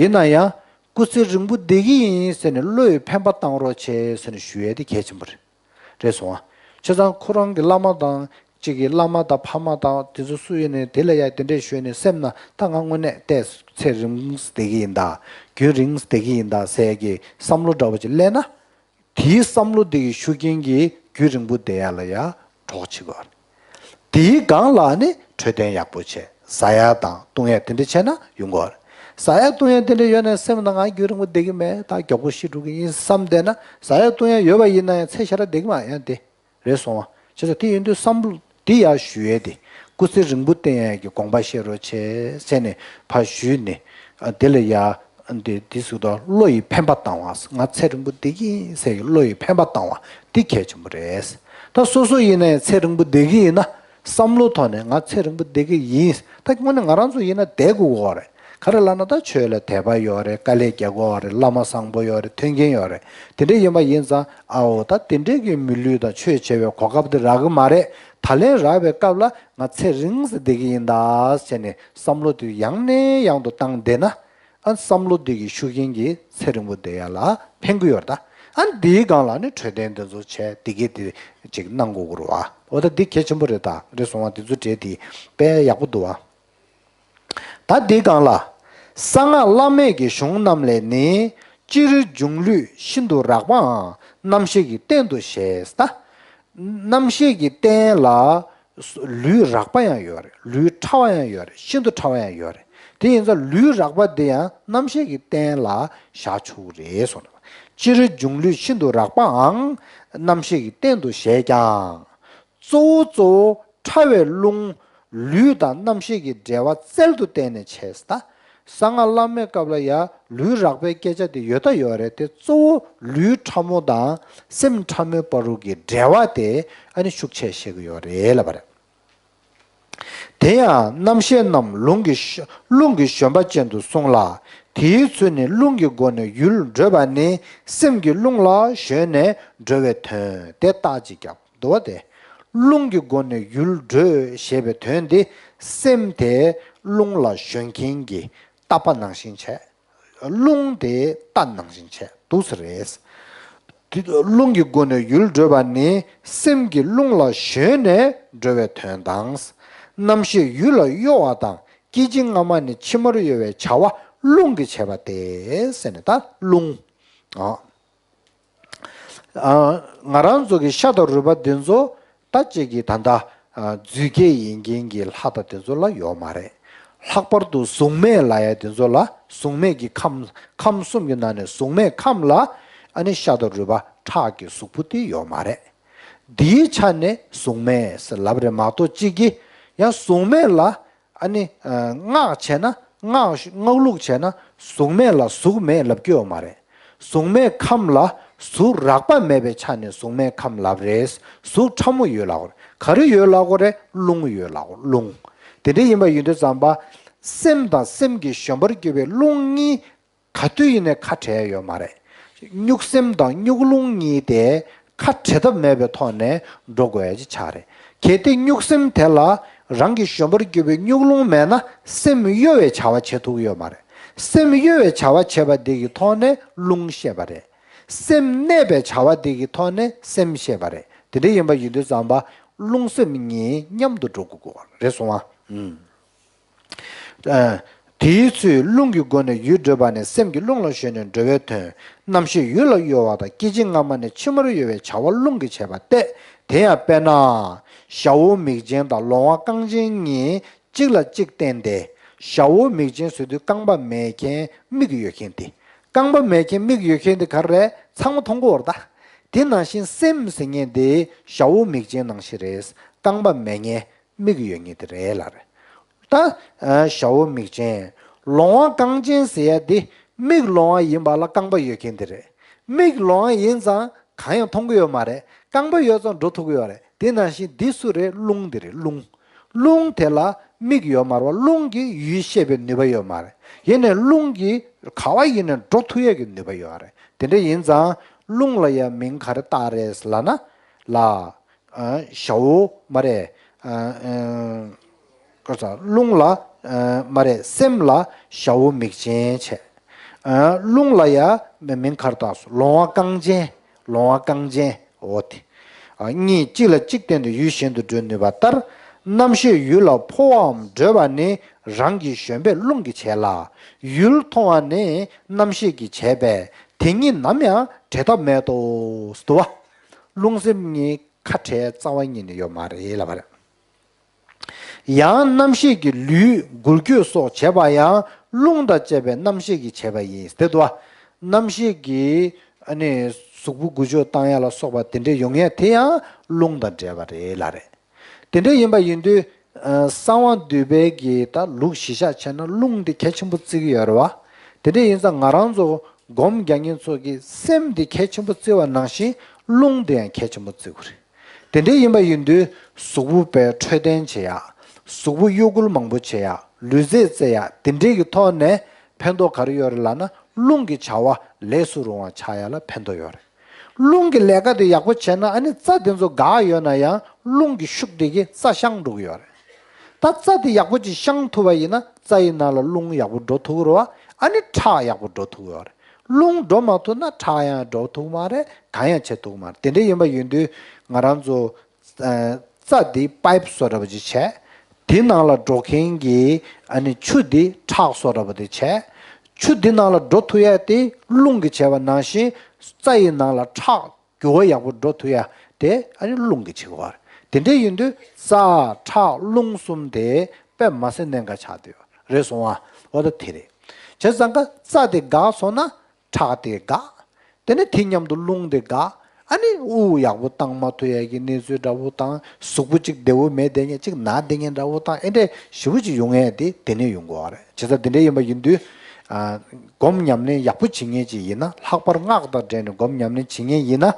ཡིན་ན་ཡང་སྐུ་ཚེ་རིང་པོ་བསྡད་ཀྱི་ཡིན་ཟེར་ནས་བློ་ཡི་འཕེན་པ་བཏང་རོགས་བྱེད་ཟེར་ནས་ཞུ་ཡས་དེ་གལ་ཆེན་པོ་རེད། རེད་སོང་ཨ། བྱས་ཙང་ཁོ་རང་གི་བླ་མ་དང་གཅིག་གི་བླ་མ་དང་ཕ་མ་དང་དེ་ཚོ་སུ་ཡིན་ནའི་དེ་ལ་ཡ་དེ་འདྲས་ཞུས་ནས་སེམས་ན་ད་ང་དངོས་གནས་ཏོག་ཙམ་ཚེ་རིང་བསྡད་ཀྱི་ཡིན་ད། རྒྱུན་རིང་བསྡད་ཀྱི་ཡིན་ད་ཟེར་གྱི་བསམ་བློ་འདྲ་བོ་ཅིག་སླེབས་ན། དེའི་བསམ་བློ་དེ་གི་ཤུགས་རྐྱེན་གྱིས་རྒྱུན་རིང་པོ་བསྡད་ཡ་ལ་ཡ་གྲོགས་བྱེད་དགོས། དེའི་སྒང་ལ་ནི་འཕྲོད་བསྟེན་ཡག་པོ་བྱས། ཟ་ཡ་དང་བཏུང་ཡ་དེ་འདྲ་བྱས་ན་ཡོང་གི་རེད། ཟ་ཡ་བཏུང་ཡ་དེ་འདྲ་ཡོད་ན་སེམས་ནང་ང་རྒྱུན་རིང་པོ་བསྡད་ཀྱི་མེད་ད། མགྱོགས་པོ་ཤི་འགྲོ་གི་ཡིན་བསམ་བསྡད་ན་ཟ་ཡ་བཏུང་ཡ་ཡོད་པ་ཡིན་ན་ཡང་ཚེ་ཞེ་དྲག་བསྡད་ཀྱི་མ་ཡང་དེ་རེད་སོང་བ། བྱས་ཙང་དེ་ཡིན་དུས་བསམ་བློ་དེ་ཡར་ཞུ་ཡས་དེ། སྐུ་ཚེ་རིང་པོ་བརྟན་ཡས་ཀྱི་དགོངས་པ་བཞེས་རོགས་བྱེད་ཟེར་ནས་ཕར་ཞུས་ནས་དེ་ལ་ཡ། འདི་འདི་ཟུག་དང་བློ་ཡི་འཕེན་པ་བཏང་བ། ང་ཚེ་རིང་པོ་བསྡད་ཀྱི་ཡིན་ཟེར་གྱི་བློ་ཡི་འཕེན་པ་བཏང་བ་འདི་གལ་ཆེན་པོ་རེད། ད་སོ་སོ་ཡིན་ནའི་ཚེ་རིང་པོ་བསྡད་ཀྱི་ཡིན་ན་བསམ་བློ་ཐོག་ནས་ང་ཚེ་རིང་པོ་བསྡད་ཀྱི་ཡིན། ད་དངོས་གནས་ང་རང་ཚོ་ཡིན་ན་བསྡད་དགོས་ཀྱི་ཡོད་རེད། ག་རེ་ལབ་ན་ད་ཆོས་ལ་དད་པ་ཡོད་རེད། དཀའ་ལས་རྒྱག་དགོས་པ་རེད། བླ་མ་བཟང་པོ་ཡོད་རེད། མཐུན་རྐྱེན་ཡོད་རེད། དེ་འདྲ་ཡིན་པ་ཡིན་ཙང་ཨའོ་ད་དེ་འདྲའི་གི་མི་ལུས་དང་ཆོས་བྱེད་པའི་གོ་སྐབས་དེ་རག་གི་མ་རེད། ད་ལན་རག་པའི་སྐབས་ལ་ང་ཚེ་རིང་ཙམ་བསྡད་ཀྱི་ཡིན་ད་ཟེར་ནས་བསམ་བློ་དེ་ཡང་ནས་ཡང་དུ་བཏང་བསྡད་ན། ཨ་བསམ་བློ་འདི་གི་ཤུགས་རྐྱེན་གྱིས་ཚེ་རིང་པོ་བསྡད་ཡ་ལ་ཕན་གྱི་ཡོད་རེད་ད། ཨ་འདིའི་སྒང་ལ་ནི་འཕྲོད་བསྟེན་འདི་ཚོ་བྱས་འདི་གས་དེ་ཅིག་གནང་དགོས་ཀྱི་རེད་བ། འོ་ད་འདི་གལ་ཆེན་པོ་རེད་ད། རེད་སོང་བ། འདི་ཚོ་གྲས་དེ་དཔེ་ཡག་པོ་འདུག་བ། ད་འདིའི་སྒང་ལ། གསང་སྔགས་བླ་མེད་ཀྱི་གཞུང་རྣམས་ལས་ནི། སྤྱིར་འབྱུང་ལུས་ཤིན་ཏུ་རགས་པའང་རྣམ་ཤེས་ཀྱི་རྟེན་དུ་བཞེད་ད། རྣམ་ཤེས་ཀྱི་རྟེན་ལ། ལུས་རགས་པ་ཡང་ཡོད་རེད། ལུས་ཕྲ་བ་ཡང་ཡོད་རེད། ཤིན་ཏུ་ཕྲ་བ་ཡང་ཡོད་རེད། དེ་ཡིན་ཙང་ལུས་རགས་པ་དེ་ཡང་རྣམ་ཤེས་ཀྱི་རྟེན་ལ་བཞག་ཆོག་གི་རེད་གསུངས་པ། སྤྱིར་འབྱུང་ལུས་ཤིན་ཏུ་རགས་པའང་རྣམ་ཤེས་ཀྱི་རྟེན་དུ་བཞེད་ཀྱང་། གཙོ་བོ་གཙོ་བོ་ཕྲ་བའི་རླུང་ལུས་དང་རྣམ་ཤེས་ཀྱི་འབྲེལ་བ་རྩལ་དུ་བརྟེན་ནས་བྱས་ད། གསང་སྔགས་བླ་མེད་སྐབས་ལ་ཡང་ལུས་རགས་པའི་སྐད་ཆ་དེ་ཡོད་ད་ཡོད་རེད་དེ། གཙོ་བོ་ལུས་ཕྲ་མོ་དང་སེམས་ཕྲ་མོའི་བར་དུ་གི་འབྲེལ་བ་དེ་ཨ་ནི་ཤུགས་ཆེ་བཤད་ཀྱི་ཡོད་རེད་ལབ་པ་རེད། དེ་ཡང་རྣམ་ཤེས་རྣམས་རླུང་གི་ཤ་རླུང་གི་བཞོན་པ་ཅན་དུ་གསུངས་ལ། དེའི་ཚུལ་ནི་རླུང་གི་སྒོ་ནས་ཡུལ་བགྲོད་པ་ནི་སེམས་ཀྱི་རླུང་ལ་ཞོན་ནས་འགྲོ་བའི་དོན་དེ་རྟགས་ཅིག་ཀྱང་འདུག་པ་སྟེ། རླུང་གི་སྒོ་ནས་ཡུལ་བགྲོད་ཞེས་པའི་དོན་དེ་སེམས་དེ་རླུང་ལ་ཞོན་མཁན་གྱི་རྟ་པ་ནང་བཞིན་བྱས། རླུང་དེ་རྟ་ནང་བཞིན་བྱས་འདུག་ས་རེད། དེ་རླུང་གི་སྒོ་ནས་ཡུལ་བགྲོད་པ་ནི་སེམས་ཀྱི་རླུང་ལ་ཞོན་ནས་འགྲོ་བའི་དོན་དང་། རྣམ་ཤེས་ཡུལ་ལ་གཡོ་བ་དང་སྐད་ཅིག་སྔ་མ་ནས་ཕྱི་མར་གཡོ་བའི་བྱ་བ་རླུང་གིས་བྱས་པ་སྟེ་ཟེར་ནས་ད་རླུང་། ཨ། ཨ། ང་རང་ཚོ་གི་ཤ་དང་རུས་པ་འདི་ཚོ་ད་ཅིག་གི་ད་ལྟ་ཨ་རྫུས་སྐྱེས་ཡིན་མཁན་གྱི་ལྷ་དང་དེ་ཚོ་ལ་ཡོད་མ་རེད། ལྷག་པར་དུ་གཟུགས་མེད་ལབ་ཡ་དེ་ཚོ་ལ། གཟུགས་མེད་ཀྱི་ཁམས། ཁམས་གསུམ་གྱི་ནང་ནས་གཟུགས་མེད་ཁམས་ལ་ཨ་ནི་ཤ་དང་རུས་པ་ཁྲག་གི་གཟུགས་པོ་དེ་ཡོད་མ་རེད། འདིའི་ཆ་ནས་གཟུགས་མེད་ཟེར་ལབ་རེད་མ་གཏོགས་གཅིག་གིས་ཡང་གཟུགས་མེད་ལ། ཨ་ནི་ཨ་སྔགས་བྱས་ན། སྔགས་སྔགས་ལུགས་བྱས་ན་གཟུགས་མེད་ལ་གཟུགས་མེད་ལབ་ཀྱི་ཡོད་མ་རེད། གཟུགས་མེད་ཁམས་ལ་གཟུགས་རགས་པ་མེད་པའི་ཆ་ནས་གཟུགས་མེད་ཁམས་ལབ་རེད། གཟུགས་ཕྲ་མོ་ཡོད་ལབ་དགོས་རེད། ག་རེ་ཡོད་ལབ་དགོས་རེད། རླུང་ཡོད་ལབ་དགོས། རླུང་། དེ་འདྲ་ཡིན་པ་ཡིན་དུས་ཙམ་པ། སེམས་དང་སེམས་ཀྱི་བཞོན་པར་གྱུར་པའི་རླུང་གཉིས་ག་དུས་ཡིན་ནའི་ཁ་བྲལ་ཡོད་མ་རེད། གཉུག་སེམས་དང་གཉུག་རླུང་གཉིས་དེ་ཁ་བྲལ་ཐབས་མེད་པའི་ཐོག་ནས་འགྲོ་དགོས་ཡ་ཅིག་ཆགས་རེད། གལ་ཏེ་གཉུག་སེམས་དེ་ལ་རང་གི་བཞོན་པར་གྱུར་པའི་གཉུག་རླུང་མེད་ན་སེམས་གཡོ་བའི་བྱ་བ་བྱེད་ཐུབ་ཀྱི་ཡོད་མ་རེད། སེམས་གཡོ་བའི་བྱ་བ་བྱེད་པ་དེ་གི་ཐོག་ནས་རླུང་བཤད་པ་རེད། སེམས་གནས་པའི་བྱ་བ་དེ་གི་ཐོག་ནས་སེམས་བཤད་པ་རེད། དེ་འདྲ་ཡིན་པ་ཡིན་དུས་ཙམ་པ་རླུང་སེམས་གཉིས་མཉམ་དུ་འགྲོ་དགོས་ཀྱི་རེད་སོང་ཨ། ཨུམ། ཨ། དེའི་ཚུལ་རླུང་གི་སྒོ་ནས་ཡུལ་བགྲོད་པ་ནི་སེམས་ཀྱི་རླུང་ལ་ཞོན་ནས་འགྲོ་བའི་དོན། རྣམ་ཤེས་ཡུལ་ལ་གཡོ་བ་དང་སྐད་ཅིག་སྔ་མ་ནས་ཕྱི་མར་གཡོ་བའི་བྱ་བ་རླུང་གིས་བྱས་པ་སྟེ། དེ་ཡང་དཔེར་ན། ཞ་བོ་མིག་ཅན་དང་ལོང་བ་རྐང་ཅན་གཉིས་གཅིག་ལ་གཅིག་བརྟེན་ཏེ། ཞ་བོ་མིག་ཅན་ཟེར་དུས་རྐང་པ་མེད་མཁན་མིག་ཡོད་མཁན་དེ། རྐང་པ་མེད་མཁན་མིག་ཡོད་མཁན་དེ་ག་རེ་རེད། ཚང་མ་མཐོང་གི་ཡོད་རེད་ད། དེ་ནང་བཞིན་སེམས་ཟེར་མཁན་དེ་ཞ་བོ་མིག་ཅན་ནང་བཞིན་རེད། རྐང་པ་མེད་མཁན། མིག་ཡོད་མཁན་དེ་རེད་ལབ་རེད། ད་ཨ་ཞ་བོ་མིག་ཅན། ལོང་བ་རྐང་ཅན་ཟེར་ཡ་དེ་མིག་ལོང་བ་ཡིན་པ་ལ་རྐང་པ་ཡོད་མཁན་དེ་རེད། མིག་ལོང་བ་ཡིན་ཙང་གང་ཡང་མཐོང་གི་ཡོད་མ་རེད། རྐང་པ་ཡོད་ཙང་འགྲོ་ཐུབ་ཀྱི་ཡོད་རེད། དེ་ནང་བཞིན་འདི་སུ་རེད། རླུང་དེ་རེད། རླུང་། རླུང་དེ་ལ་མིག་ཡོད་མ་རེད་པ། རླུང་གིས་ཡུལ་ཤེས་པའི་ནུས་པ་ཡོད་མ་རེད། ཡིན་ནའི་རླུང་གིས་ག་བ་ཡིན་ནའི་འགྲོ་ཐུབ་ཡས་ཀྱི་ནུས་པ་ཡོད་རེད། དེ་འདྲ་ཡིན་ཙང་རླུང་ལ་ཡང་མིང་ག་རེ་བཏགས་རེད་ལབ་ན། ལ། ཨ་ཞ་བོ་མ་རེད། ཨ་ཨ་ཀ་ས་རླུང་ལ་ཨ་མ་རེད། སེམས་ལ་ཞ་བོ་མིག་ཅན་བྱས། ཨ་རླུང་ལ་ཡ་མིང་ག་རེ་བཏགས་སོང་། ལོང་བ་རྐང་ཅན། ལོང་བ་རྐང་ཅན། འོ་དེ། ཨ་གཉིས་གཅིག་ལ་གཅིག་བརྟེན་ཏེ་ཡུལ་གཞན་དུ་འགྲོ་ནུས་པ་ལྟར། རྣམ་ཤེས་ཡུལ་ལ་འཕོ་བའམ་བྲོས་པ་ནི་རང་གི་བཞོན་པས་རླུང་གིས་བྱེད་ལ། ཡུལ་མཐོང་བ་ནི་རྣམ་ཤེས་ཀྱིས་བྱེད་པས་དེ་གཉིས་ནམ་ཡང་བྲལ་ཐབས་མེད་དོ། ཟེར་དུ་བ། རླུང་སེམས་གཉིས་ཁ་བྲལ་རྩ་བ་ཉིད་ནས་ཡོད་མ་རེད་ལབ་པ་རེད། ཡང་རྣམ་ཤེས་ཀྱི་ལུས་འགུལ་སྐྱོད་སོགས་བྱེད་པ་ཡང་རླུང་དང་བཅས་པའི་རྣམ་ཤེས་ཀྱིས་བྱེད་པ་ཡིན། དེ་དུ་བ། རྣམ་ཤེས་ཀྱིས་ཨ་ནི་གཟུགས་པོ་འགུལ་སྐྱོད་བཏང་ཡ་ལ་སོགས་པ་དེ་འདྲས་ཡོང་ཡ་དེ་ཡང་རླུང་དང་འབྲེལ་བ་རེད་ལབ་རེད། དེ་འདྲས་ཡིན་པ་ཡིན་དུས་ཨ་གསང་བ་འདུས་པའི་གི་ད་ལུགས་གཞི་བཞག་བྱས་ན་རླུང་འདི་གལ་ཆེན་པོ་བརྩི་གི་ཡོད་རེད་བ། དེ་འདྲས་ཡིན་ཙང་ང་རང་ཚོ་སྒོམ་རྒྱག་མཁན་ཚོ་གི་སེམས་འདི་གལ་ཆེན་པོ་བརྩི་བ་ནང་བཞིན་རླུང་འདི་ཡང་གལ་ཆེན་པོ་བརྩི་དགོས་རེད། དེ་འདྲ་ཡིན་པ་ཡིན་དུས་གཟུགས་པོ་པའི་འཕྲོད་བསྟེན་བྱེད་ཡག་གཟུགས་པོ་གཡོ་འགུལ་མང་པོ་བྱེད་ཡག་ལུས་རྩལ་རྩེ་ཡག་དེ་འདྲའི་གི་ཐོག་ནས་ཕན་ཐོགས་ག་རེ་ཡོད་རེད་ལབ་ན། རླུང་གི་བྱ་བ་ལས་སུ་རུང་བ་ཆགས་ཡག་ལ་ཕན་ཐོགས་ཡོད་རེད། རླུང་གི་ལས་ཀ་དེ་ཡག་པོ་བྱས་ན་ཨ་ནི་རྩ་དེ་ཚོ་འགག་ཡོད་ན་ཡང་རླུང་གི་ཤུགས་དེ་གིས་རྩ་བཤང་འགྲོ་གི་ཡོད་རེད། ད་རྩ་དེ་ཡག་པོ་ཅིག་བཤང་ཐུབ་པ་ཡིན་ན་རྩ་ཡི་ནང་ལ་རླུང་ཡག་པོ་འགྲོ་ཐུབ་ཀྱི་རེད་བ། ཨ་ནི་ཁྲག་ཡག་པོ་འགྲོ་ཐུབ་ཀྱི་ཡོད་རེད། རླུང་འགྲོ་མ་ཐུབ་ན་ཁྲག་ཡང་འགྲོ་ཐུབ་མ་རེད། གང་ཡང་བྱེད་ཐུབ་མ་རེད། དེ་འདྲ་ཡིན་པ་ཡིན་དུས་ང་རང་ཚོ་ཨ་རྩ་འདི་པའིབ་བཟོ་འདྲ་པོ་ཅིག་བྱས། དེ་ནང་ལ་འགྲོ་མཁན་གྱི་ཨ་ནི་ཆུ་འདི་ཁྲག་བཟོ་འདྲ་པོ་དེ་བྱས། ཆུ་འདི་ནང་ལ་འགྲོ་ཐུབ་ཡ་དེ་རླུང་གིས་བྱས་པ་ནང་བཞིན་རྩ་ཡི་ནང་ལ་ཁྲག་རྒྱུ་བ་ཡག་པོ་འགྲོ་ཐུབ་ཡ་དེ་ཨ་ནི་རླུང་གིས་བྱེད་དགོས་པ་རེད། དེ་འདྲ་ཡིན་དུས་རྩ་ཁྲག་རླུང་གསུམ་དེ་དཔེ་མ་སྲིད་གནད་འགག་ཆགས་བསྡད་ཡོད་རེད་སོང་བ། འོ་ད་དེ་རེད། བྱས་ཙང་ཀ་རྩ་དེ་འགག་སོང་ན་ཁྲག་དེ་འགག་དེ་ནས་དེ་མཉམ་དུ་རླུང་དེ་འགག་ཨ་ནི་དབུགས་ཡག་པོ་བཏང་མ་ཐུབ་ཡ་གི་གནས་ཚུལ་འདྲ་བོ་དང་། གཟུགས་པོ་གཅིག་བདེ་བོ་མེད་བསྡད་མཁན་གཅིག་ན་བསྡད་མཁན་འདྲ་བོ་དང་། ཨེ་འདྲས་ཞེ་པོ་ཅིག་ཡོང་ཡ་དེ་དེ་ནས་ཡོང་གི་ཡོད་རེད། བྱས་ཙང་དེ་འདྲ་ཡིན་པ་ཡིན་དུས་ཨ་སྒོམ་ཉམས་ལེན་ཡག་པོ་བྱེད་མཁན་ཅིག་ཡིན་ན། ལྷག་པར་སྔགས་དང་འབྲེལ་ནས་སྒོམ་ཉམས་ལེན་བྱེད་མཁན་ཡིན་ན།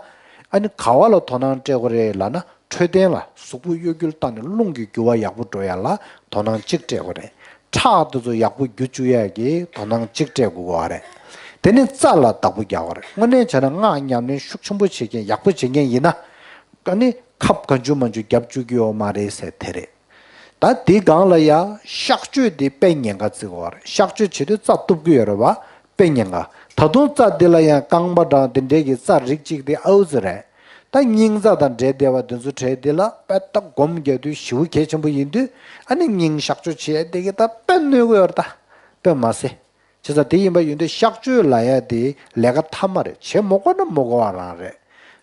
ཨ་ནི་ག་བ་ལ་དོ་སྣང་སྤྲད་དགོས་རེད་ལབ་ན། འཕྲོད་བསྟེན་ལ། གཟུགས་པོ་གཡོ་འགུལ་བཏང་ནས་རླུང་གི་རྒྱུ་བ་ཡག་པོ་འགྲོ་ཡ་ལ་དོ་སྣང་གཅིག་སྤྲད་དགོས་རེད། ཁྲག་དེ་ཚོ་ཡག་པོ་རྒྱུ་བཅུག་ཡ་གི་དོ་སྣང་གཅིག་སྤྲད་དགོས་པ་རེད། དེ་ནས་རྩ་ལ་བདག་པོ་རྒྱག་དགོས་རེད། དངོས་གནས་བྱས་ན་སྔགས་ཉམས་ལེན་ཤུགས་ཆེན་པོ་བྱེད་མཁན་ཡག་པོ་བྱེད་མཁན་ཡིན་ན། ཨ་ནི་ཁབ་གང་བྱུང་མང་བྱུང་རྒྱབ་བཅུག་གི་ཡོད་མ་རེད་ཟེར་དེ་རེད། ད་དེའི་སྒང་ལ་ཡ་གཤག་བཅོས་དེ་དཔེ་ཉེན་ཁ་བརྩི་དགོས་པ་རེད། གཤག་བཅོས་བྱེད་དུས་རྩ་གཏུབ་ཀྱི་ཡོད་རེད་བ། དཔེ་ཉེན་ཁ། ད་དུང་རྩ་འདི་ལ་ཡང་རྐང་པ་དང་དེ་འདྲའི་གི་རྩ་རིགས་གཅིག་དེ་ཨའུ་ཙི་རེད། ད་སྙིང་རྩ་དང་འབྲེལ་བསྡད་པ་འདི་ཚོ་གྲས་འདི་ལ་དཔེ་ད་སྒོམ་རྒྱག་དུས་ཞེ་པོ་གལ་ཆེན་པོ་ཡིན་དུས། ཨ་ནི་སྙིང་གཤག་བཅོས་བྱེད་ཡ་དེ་གི་ད་དཔེ་གནོད་གི་ཡོད་རེད་ད། དཔེ་མ་ཟད། བྱས་ཙང་དེ་ཡིན་པ་ཡིན་དུས་གཤག་བཅོས་ལབ་ཡ་དེ་ལས་ཀ་མཐའ་མ་རེད། བྱེད་མི་དགོས་ན་མི་དགོས་པ་རང་རེད།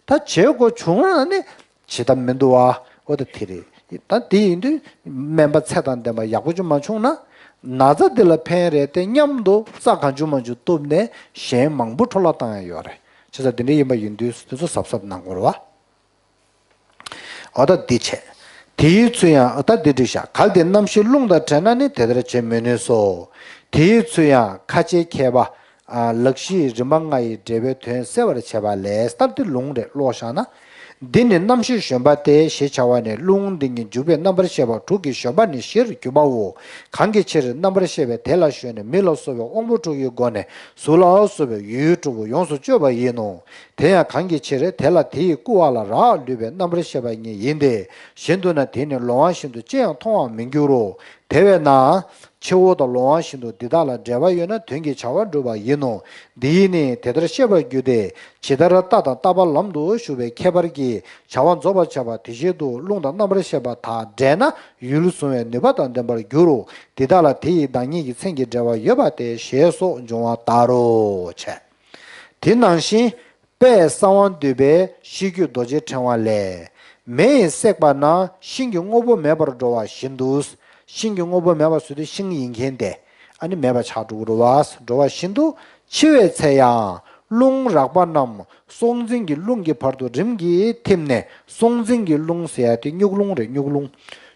ད་བྱེད་དགོས་བྱུང་ན་ནི་བྱེད་ཐབས་མི་འདུག་བ། འོ་ད་དེ་རེད། ད་དེ་ཡིན་དུས་སྨན་པ་ཚད་དང་ལྡན་པ་ཡག་པོ་ཅིག་མ་བྱུང་ན། ན་ཚ་འདི་ལ་ཕན་རེད་དེ་སྙམ་དུ་རྩ་གང་བྱུང་མང་བྱུང་གཏུབ་ནས་གཞན་མང་པོ་འཕྲོ་བརླག་བཏང་ཡ་ཡོད་རེད། བྱས་ཙང་དེ་འདྲ་ཡིན་པ་ཡིན་དུས་དེ་ཚོ་གཟབ་གཟབ་གནང་དགོས་རེད་བ། འོ་ད་འདི་བྱས། དེའི་ཚུལ་ཡང་ད་འདི་འགྲིག་ཤག་གལ་ཏེ་རྣམ་ཤེས་རླུང་དང་བྲལ་ན་ནི་དེ་ལྟར་བྱེད་མི་ནུས་སོ། དེའི་ཚུལ་ཡང་ཁ་ཆེའི་མཁས་པ། ཨ་ལག་བཞིའི་རིམ་པ་ལྔ་ཡི་འགྲེལ་པའི་དོན་གསལ་བར་བྱེད་པ་ལས། ལྟར་འདི་ལུང་རེད། ཀློག་བཞག་ན། འདི་ནི་རྣམ་ཤེས་བཞོན་པ་སྟེ་ཞེས་བྱ་བ་ནི་རླུང་འདི་ཉིད་འཇུག་པའི་རྣམ་པར་ཤེས་པ་དྲུག་གི་བཞོན་པ་ནི་བཞིར་གྱུར་པའོ། གང་གི་ཕྱིར་རྣམ་པར་ཤེས་པས་དེ་ལ་ཞོན་ནས་མི་ལ་སོགས་པའི་དབང་པོ་དྲུག་གི་སྒོ་ནས་གཟུགས་ལ་སོགས་པའི་ཡུལ་དྲུག་པོ་ཡོངས་སུ་གཅོད་པ་ཡིན་ནོ། དེ་ཡང་གང་གི་ཕྱིར་དེ་ལ་དེ་ཡི་སྐུ་བ་ལ་རག་ལུས་པའི་རྣམ་པར་ཤེས་པ་ཉིད་ཡིན་ཏེ། གཞན་དུ་ན་དེ་ནི་ལོང་བ་བཞིན་དུ་ཅི་ཡང་མཐོང་བར་མི་འགྱུར་རོ། དེ་བས་ན། འཆི་བ་དང་ལོང་བ་བཞིན་དུ་འདི་དག་ལ་འབྲེལ་བ་ཡོད་ན་དོན་གྱི་བྱ་བ་འགྲུབ་པ་ཡིན་ནོ། འདི་ཡིས་ནི་དེ་ལྟར་ཤེས་པར་འགྱུར་ཏེ། ཇི་ལྟར་རྟ་དང་རྟ་པ་ལམ་དུ་ཞུགས་པའི་ཁྱད་པར་གྱིས་བྱ་བ་རྫོགས་པར་བྱེད་པ་དེ་བཞིན་དུ་རླུང་དང་རྣམ་པར་ཤེས་པ་དག་འདྲེས་ན་ཡུལ་གཟུང་བའི་ནུས་པ་དང་ལྡན་པར་འགྱུར་རོ། འདི་དག་ལ་དེ་ཡི་བདག་ཉིད་ཀྱི་མཚན་གྱི་འབྲེལ་བ་ཡོད་པ་སྟེ་ཞེས་སོགས་འབྱུང་བ་ལྟར་རོ། བྱས། དེ་ནང་བཞིན། དཔལ་གསང་བ་འདུས་པའི་ཤེས་རྒྱུད་རྡོ་རྗེ་ཕྲེང་བ་ལས། མེ་ཡིས་བསྲེགས་པ་ན་ཤིང་གི་དངོས་པོ་མེད་པར་འགྲོ་བ་བཞིན་དུ། ཤིང་གི་དངོས་པོ་མེད་པ་ཟེར་དུས་ཤིང་ཡིན་མཁན་དེ་ཨ་ནི་མེད་པ་ཆགས་འགྲོ་གི་རེད་བ། འགྲོ་བ་བཞིན་དུ་འཆི་བའི་ཚེ་ཡང་རླུང་རགས་པ་རྣམས་སྲོག་འཛིན་གྱི་རླུང་གི་བར་དུ་རིམ་གྱིས་ཐིམ་ནས། སྲོག་འཛིན་གྱི་རླུང་ཟེར་ཡ་དེ་སྨྱུག་རླུང་རེད། སྨྱུག་རླུང་།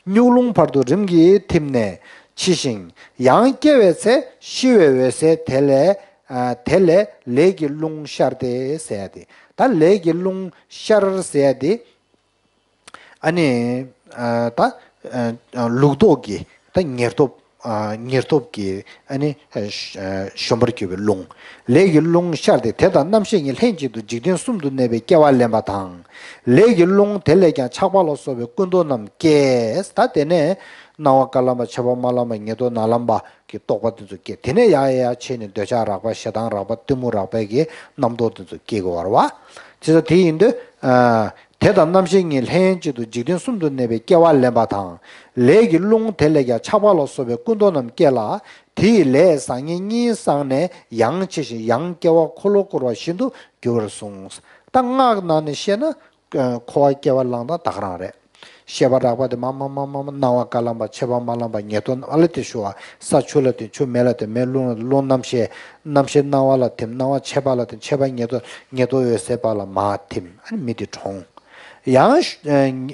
སྨྱུག་རླུང་བར་དུ་རིམ་གྱིས་ཐིམ་ནས་འཆི་ཞིང་། ཡང་སྐྱེ་བའི་ཚེ་ཤི་བའི་འོད་ཟེར་དེ་ལས། ཨ་དེ་ལས་ལས་ཀྱི་རླུང་ཤར་ཏེ་ཟེར་ཡ་དེ། ད་ལས་ཀྱི་རླུང་ཤར་ཟེར་ཡ་དེ། ཨ་ནི་ཨ་ད་ཨ་ལུགས་ལྡོག་གི་ད་ཉེར་ཐོབ་ ཉེར་ཐོབ་ཀྱི་ཨ་ནི་གཞོམ་པར་གྱུར་པའི་རླུང་། ལས་ཀྱི་རླུང་ཤར་ཏེ་དེ་དང་རྣམ་ཤེས་གཉིས་ལྷན་ཅིག་ཏུ་འཇིག་རྟེན་གསུམ་དུ་གནས་པའི་སྐྱེ་བ་ལེན་པ་དང་། ལས་ཀྱི་རླུང་དེ་ལས་ཀྱང་ཆགས་པ་ལ་སོགས་པའི་ཀུན་རྟོག་རྣམས་སྐྱེས། ད་དེ་ནས་སྣང་བ་དཀར་ལམ་པ་མཆེད་པ་དམར་ལམ་པ་ཉེར་ཐོབ་ནག་ལམ་པ་གི་རྟོག་པ་དེ་ཚོ་སྐྱེས། དེ་ནས་ཡར་ཡར་ཕྱིན་ནས་འདོད་ཆགས་རགས་པ་ཞེ་སྡང་རགས་པ་གཏི་མུག་རགས་པའི་གི་རྣམ་རྟོག་དེ་ཚོ་སྐྱེ་དགོས་པ་རེད་བ། དེ་ཚོ་དེ་ཡིན་དུས། དེ་དང་རྣམ་ཤེས་གཉིས་ལྷན་ཅིག་ཏུ་འཇིག་རྟེན་གསུམ་དུ་གནས་པའི་སྐྱེ་བ་ལེན་པ་དང་། ལས་ཀྱི་རླུང་དེ་ལས་ཀྱང་ཆགས་པ་ལ་སོགས་པའི་ཀུན་རྟོག་རྣམས་སྐྱེ་ལ། དེ་ཡི་ལས་བཟང་ངན་གཉིས་སངས་ནས་ཡང་ཆེ་ཞིང་ཡང་སྐྱེ་བ་འཁོར་ལོ་བསྐོར་བ་བཞིན་དུ་འགྱུར་བར་གསུངས། ད་སྔགས་ནང་ནས་བཤད་ན། འཁོར་བ་སྐྱེ་བ་བླངས་སྟངས་ད་ག་རང་རེད། ཤེས་པ་རགས་པ་དེ་མ་མ་མ་མ་མ་སྣང་བ་དཀར་ལམ་པ་མཆེད་པ་དམར་ལམ་པ་ཉེར་ཐོབ་ཨ་ལ་དེ་ཞུ་བ། ས་ཆུ་ལ་དེ་ཆུ་མེ་ལ་དེ་མེ་རླུང་ལ་རླུང་རྣམ་ཤེས། རྣམ་ཤེས་སྣང་བ་ལ་ཐིམ། སྣང་བ་མཆེད་པ་ལ་ཐིམ། མཆེད་པ་ཉེར་ཐོབ། ཉེར་ཐོབ་འོད་གསལ་པ་ལ་མར་ཐིམ། ཨ་ནི་མི་དེ་གྲོངས། ཡང་།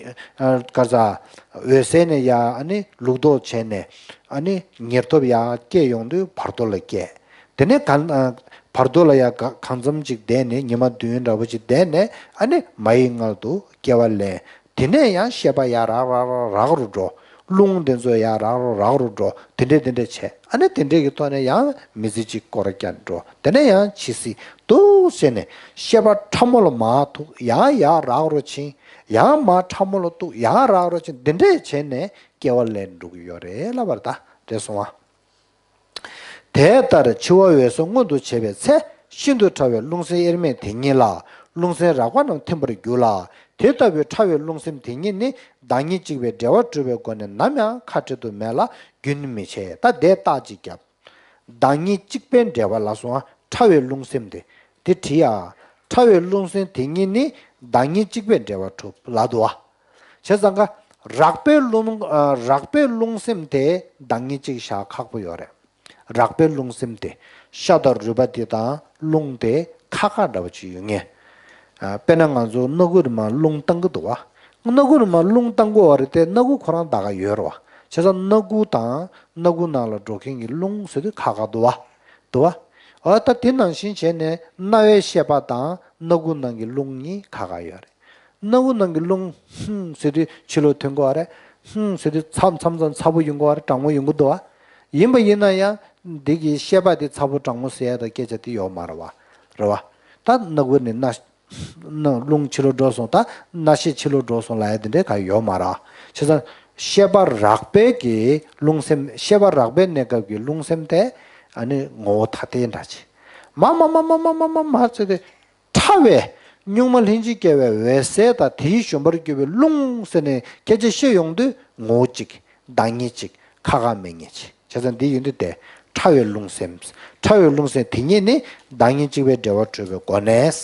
ག་རེ་ཟ། འོད་གསལ་ནས་ཡར་ཨ་ནི་ལུགས་ལྡོག་བྱས་ནས། ཨ་ནི་ཉེར་ཐོབ་ཡར་སྐྱེས་ཡོང་དུས་བར་དོ་ལ་སྐྱེས། དེ་ནས་གང་། བར་དོ་ལ་ཡང་ག་གང་འཚམ་ཅིག་བསྡད་ནས་ཉི་མ་བདུན་འདྲ་པོ་ཅིག་བསྡད་ནས་ཨ་ནི་མ་ཡི་མངལ་དུ་སྐྱེ་བ་ལེན། དེ་ནས་ཡང་ཤེས་པ་ཡར་རགས་རགས་རགས་རགས་རུ་འགྲོ། རླུང་དེ་ཚོ་ཡར་རགས་རུ་རགས་རུ་འགྲོ། དེ་འདྲས་དེ་འདྲས་བྱས། ཨ་ནི་དེ་འདྲས་ཀྱི་ཐོག་ནས་ཡང་མི་ཚེ་གཅིག་སྐོར་ར་བརྒྱབ་འགྲོ། དེ་ནས་ཡང་འཆི་སྲིད་འདུག་བྱས་ནས་ཤེས་པ་ཕྲ་མོ་ལ་མར་ཐུག་ཡང་ཡར་རགས་རུ་ཕྱིན། ཡང་མར་ཕྲ་མོ་ལ་གཏུག་ཡང་རགས་རུ་ཕྱིན། དེ་འདྲས་བྱས་ནས་སྐྱེ་བ་ལེན་འགྲོ་གི་ཡོད་རེད་ལབ་པ་རེད། ད་རེད་སོང་ཨ། དེ་ལྟར་འཆི་བ་འོད་གསལ་མངོན་དུ་བྱེད་པའི་ཚེ། ཤིན་ཏུ་ཕྲ་བའི་རླུང་སེམས་དབྱེར་མེད་དེ་ཉིད་ལ་རླུང་སེམས་རགས་པ་རྣམས་ཐིམ་པར་འགྱུར་ལ། དེ་ལྟ་བུའི་ཕྲ་བའི་རླུང་སེམས་དེ་ཉིད་ནི་བདག་ཉིད་གཅིག་པའི་འབྲེལ་བ་གྲུབ་པའི་སྒོ་ནས་ནམ་ཡང་ཁ་བྲལ་དུ་མེད་ལ་རྒྱུན་མི་འཆད། ད་དེ་རྟགས་ཅིག་བརྒྱབ། བདག་ཉིད་གཅིག་པའི་འབྲེལ་བ་ལ་སོང་ཨ། ཕྲ་བའི་རླུང་སེམས་དེ། དེ་བྲིས་ཨ། ཕྲ་བའི་རླུང་སེམས་དེ་ཉིད་ནི་བདག་ཉིད་གཅིག་པའི་འབྲེལ་བ་གྲུབ་ལབ་འདུག་ཨ། བྱས་ཙང་ཀ། རགས་པའི་རླུང་། རགས་པའི་རླུང་སེམས་དེ་བདག་ཉིད་གཅིག་བཞག་ཁག་པོ་ཡོད་རེད། རགས་པའི་རླུང་སེམས་དེ། ཤ་དང་རུས་པ་དེ་དང་རླུང་དེ་ཁ་ཁ་འདྲ་བ་ཅིག་ཡོད་ངེས། དཔེར་ན་ང་ཚོ་སྣ་ཁུག་རེ་མར་རླུང་བཏང་གི་འདུག་བ། སྣ་ཁུག་རེ་མར་རླུང་བཏང་གི་ཡོད་རེད་དེ་སྣ་ཁུག་ཁོ་རང་ད་ག་ཡོད་རེད་བ། བྱས་ཙང་སྣ་ཁུག་དང་སྣ་ཁུག་ནང་ལ་འགྲོ་མཁན་གྱི་རླུང་ཟེར་དུས་ཁ་ཁ་འདུག་བ། འདུག་བ། འོ་ད་དེ་ནང་བཞིན་བྱས་ནས་རྣ་བའི་ཤེས་པ་དང་སྣ་ཁུག་ནང་གི་རླུང་གཉིས་ཁ་ཁ་ཡོད་རེད། སྣ་ཁུག་ནང་གི་རླུང་ཧུམ་ཟེར་དུས་ཕྱི་ལོགས་ཐོན་གྱི་ཡོད་རེད། ཧུམ་ཟེར་དུས་མཚམས་མཚམས་མཚམས་ཚ་པོ་ཡོང་གི་ཡོད་རེད། གྲང་མོ་ཡོང་གི་འདུག་བ། ཡིན་པ་ཡིན་ན་ཡང་འདི་གི་ཤེས་པ་དེ་ཚ་པོ་གྲང་མོ་ཟེར་ཡ་དང་སྐད་ཆ་དེ་ཡོད་མ་རེད་བ། རེད་བ། ད་སྣ་ཁུག་ནས་སྣ། སྣ། རླུང་ཕྱི་ལོགས་འགྲོ་སོང་། ད་སྣ་ཤེས་ཕྱི་ལོགས་འགྲོ་སོང་ལབ་ཡ་དེ་འདྲའི་ག་ཡོད་མ་རེད། བྱས་ཙང་ཤེས་པ་རགས་པའི་གི་རླུང་སེམས། ཤེས་པ་རགས་པའི་གནས་སྐབས་ཀྱི་རླུང་སེམས་དེ་ཨ་ནི་ངོ་བོ་ཐ་དད་འདྲ་ཅིག་མ་མ་མ་མ་མ་མ་མ་ཟེར་ཏེ། ཕྲ་བའི་གཉུག་མ་ལྷན་ཅིག་སྐྱེས་པའི་འོད་གསལ་དང་དེའི་བཞོན་པར་གྱུར་པའི་རླུང་ཟེར་ནས་སྐད་ཆ་བཤད་ཡོང་དུས་ངོ་བོ་གཅིག་བདག་ཉིད་གཅིག་ཁ་ཁ་མིག་གཉིས་གཅིག་བྱས་ཙང་འདི་ཡིན་དུས་ཏེ། ཕྲ་བའི་རླུང་སེམས། ཕྲ་བའི་རླུང་སེམས་དེ་ཉིད་ནི་བདག་ཉིད་གཅིག་པའི་འབྲེལ་བ་གྲུབ་པའི་སྒོ་ནས།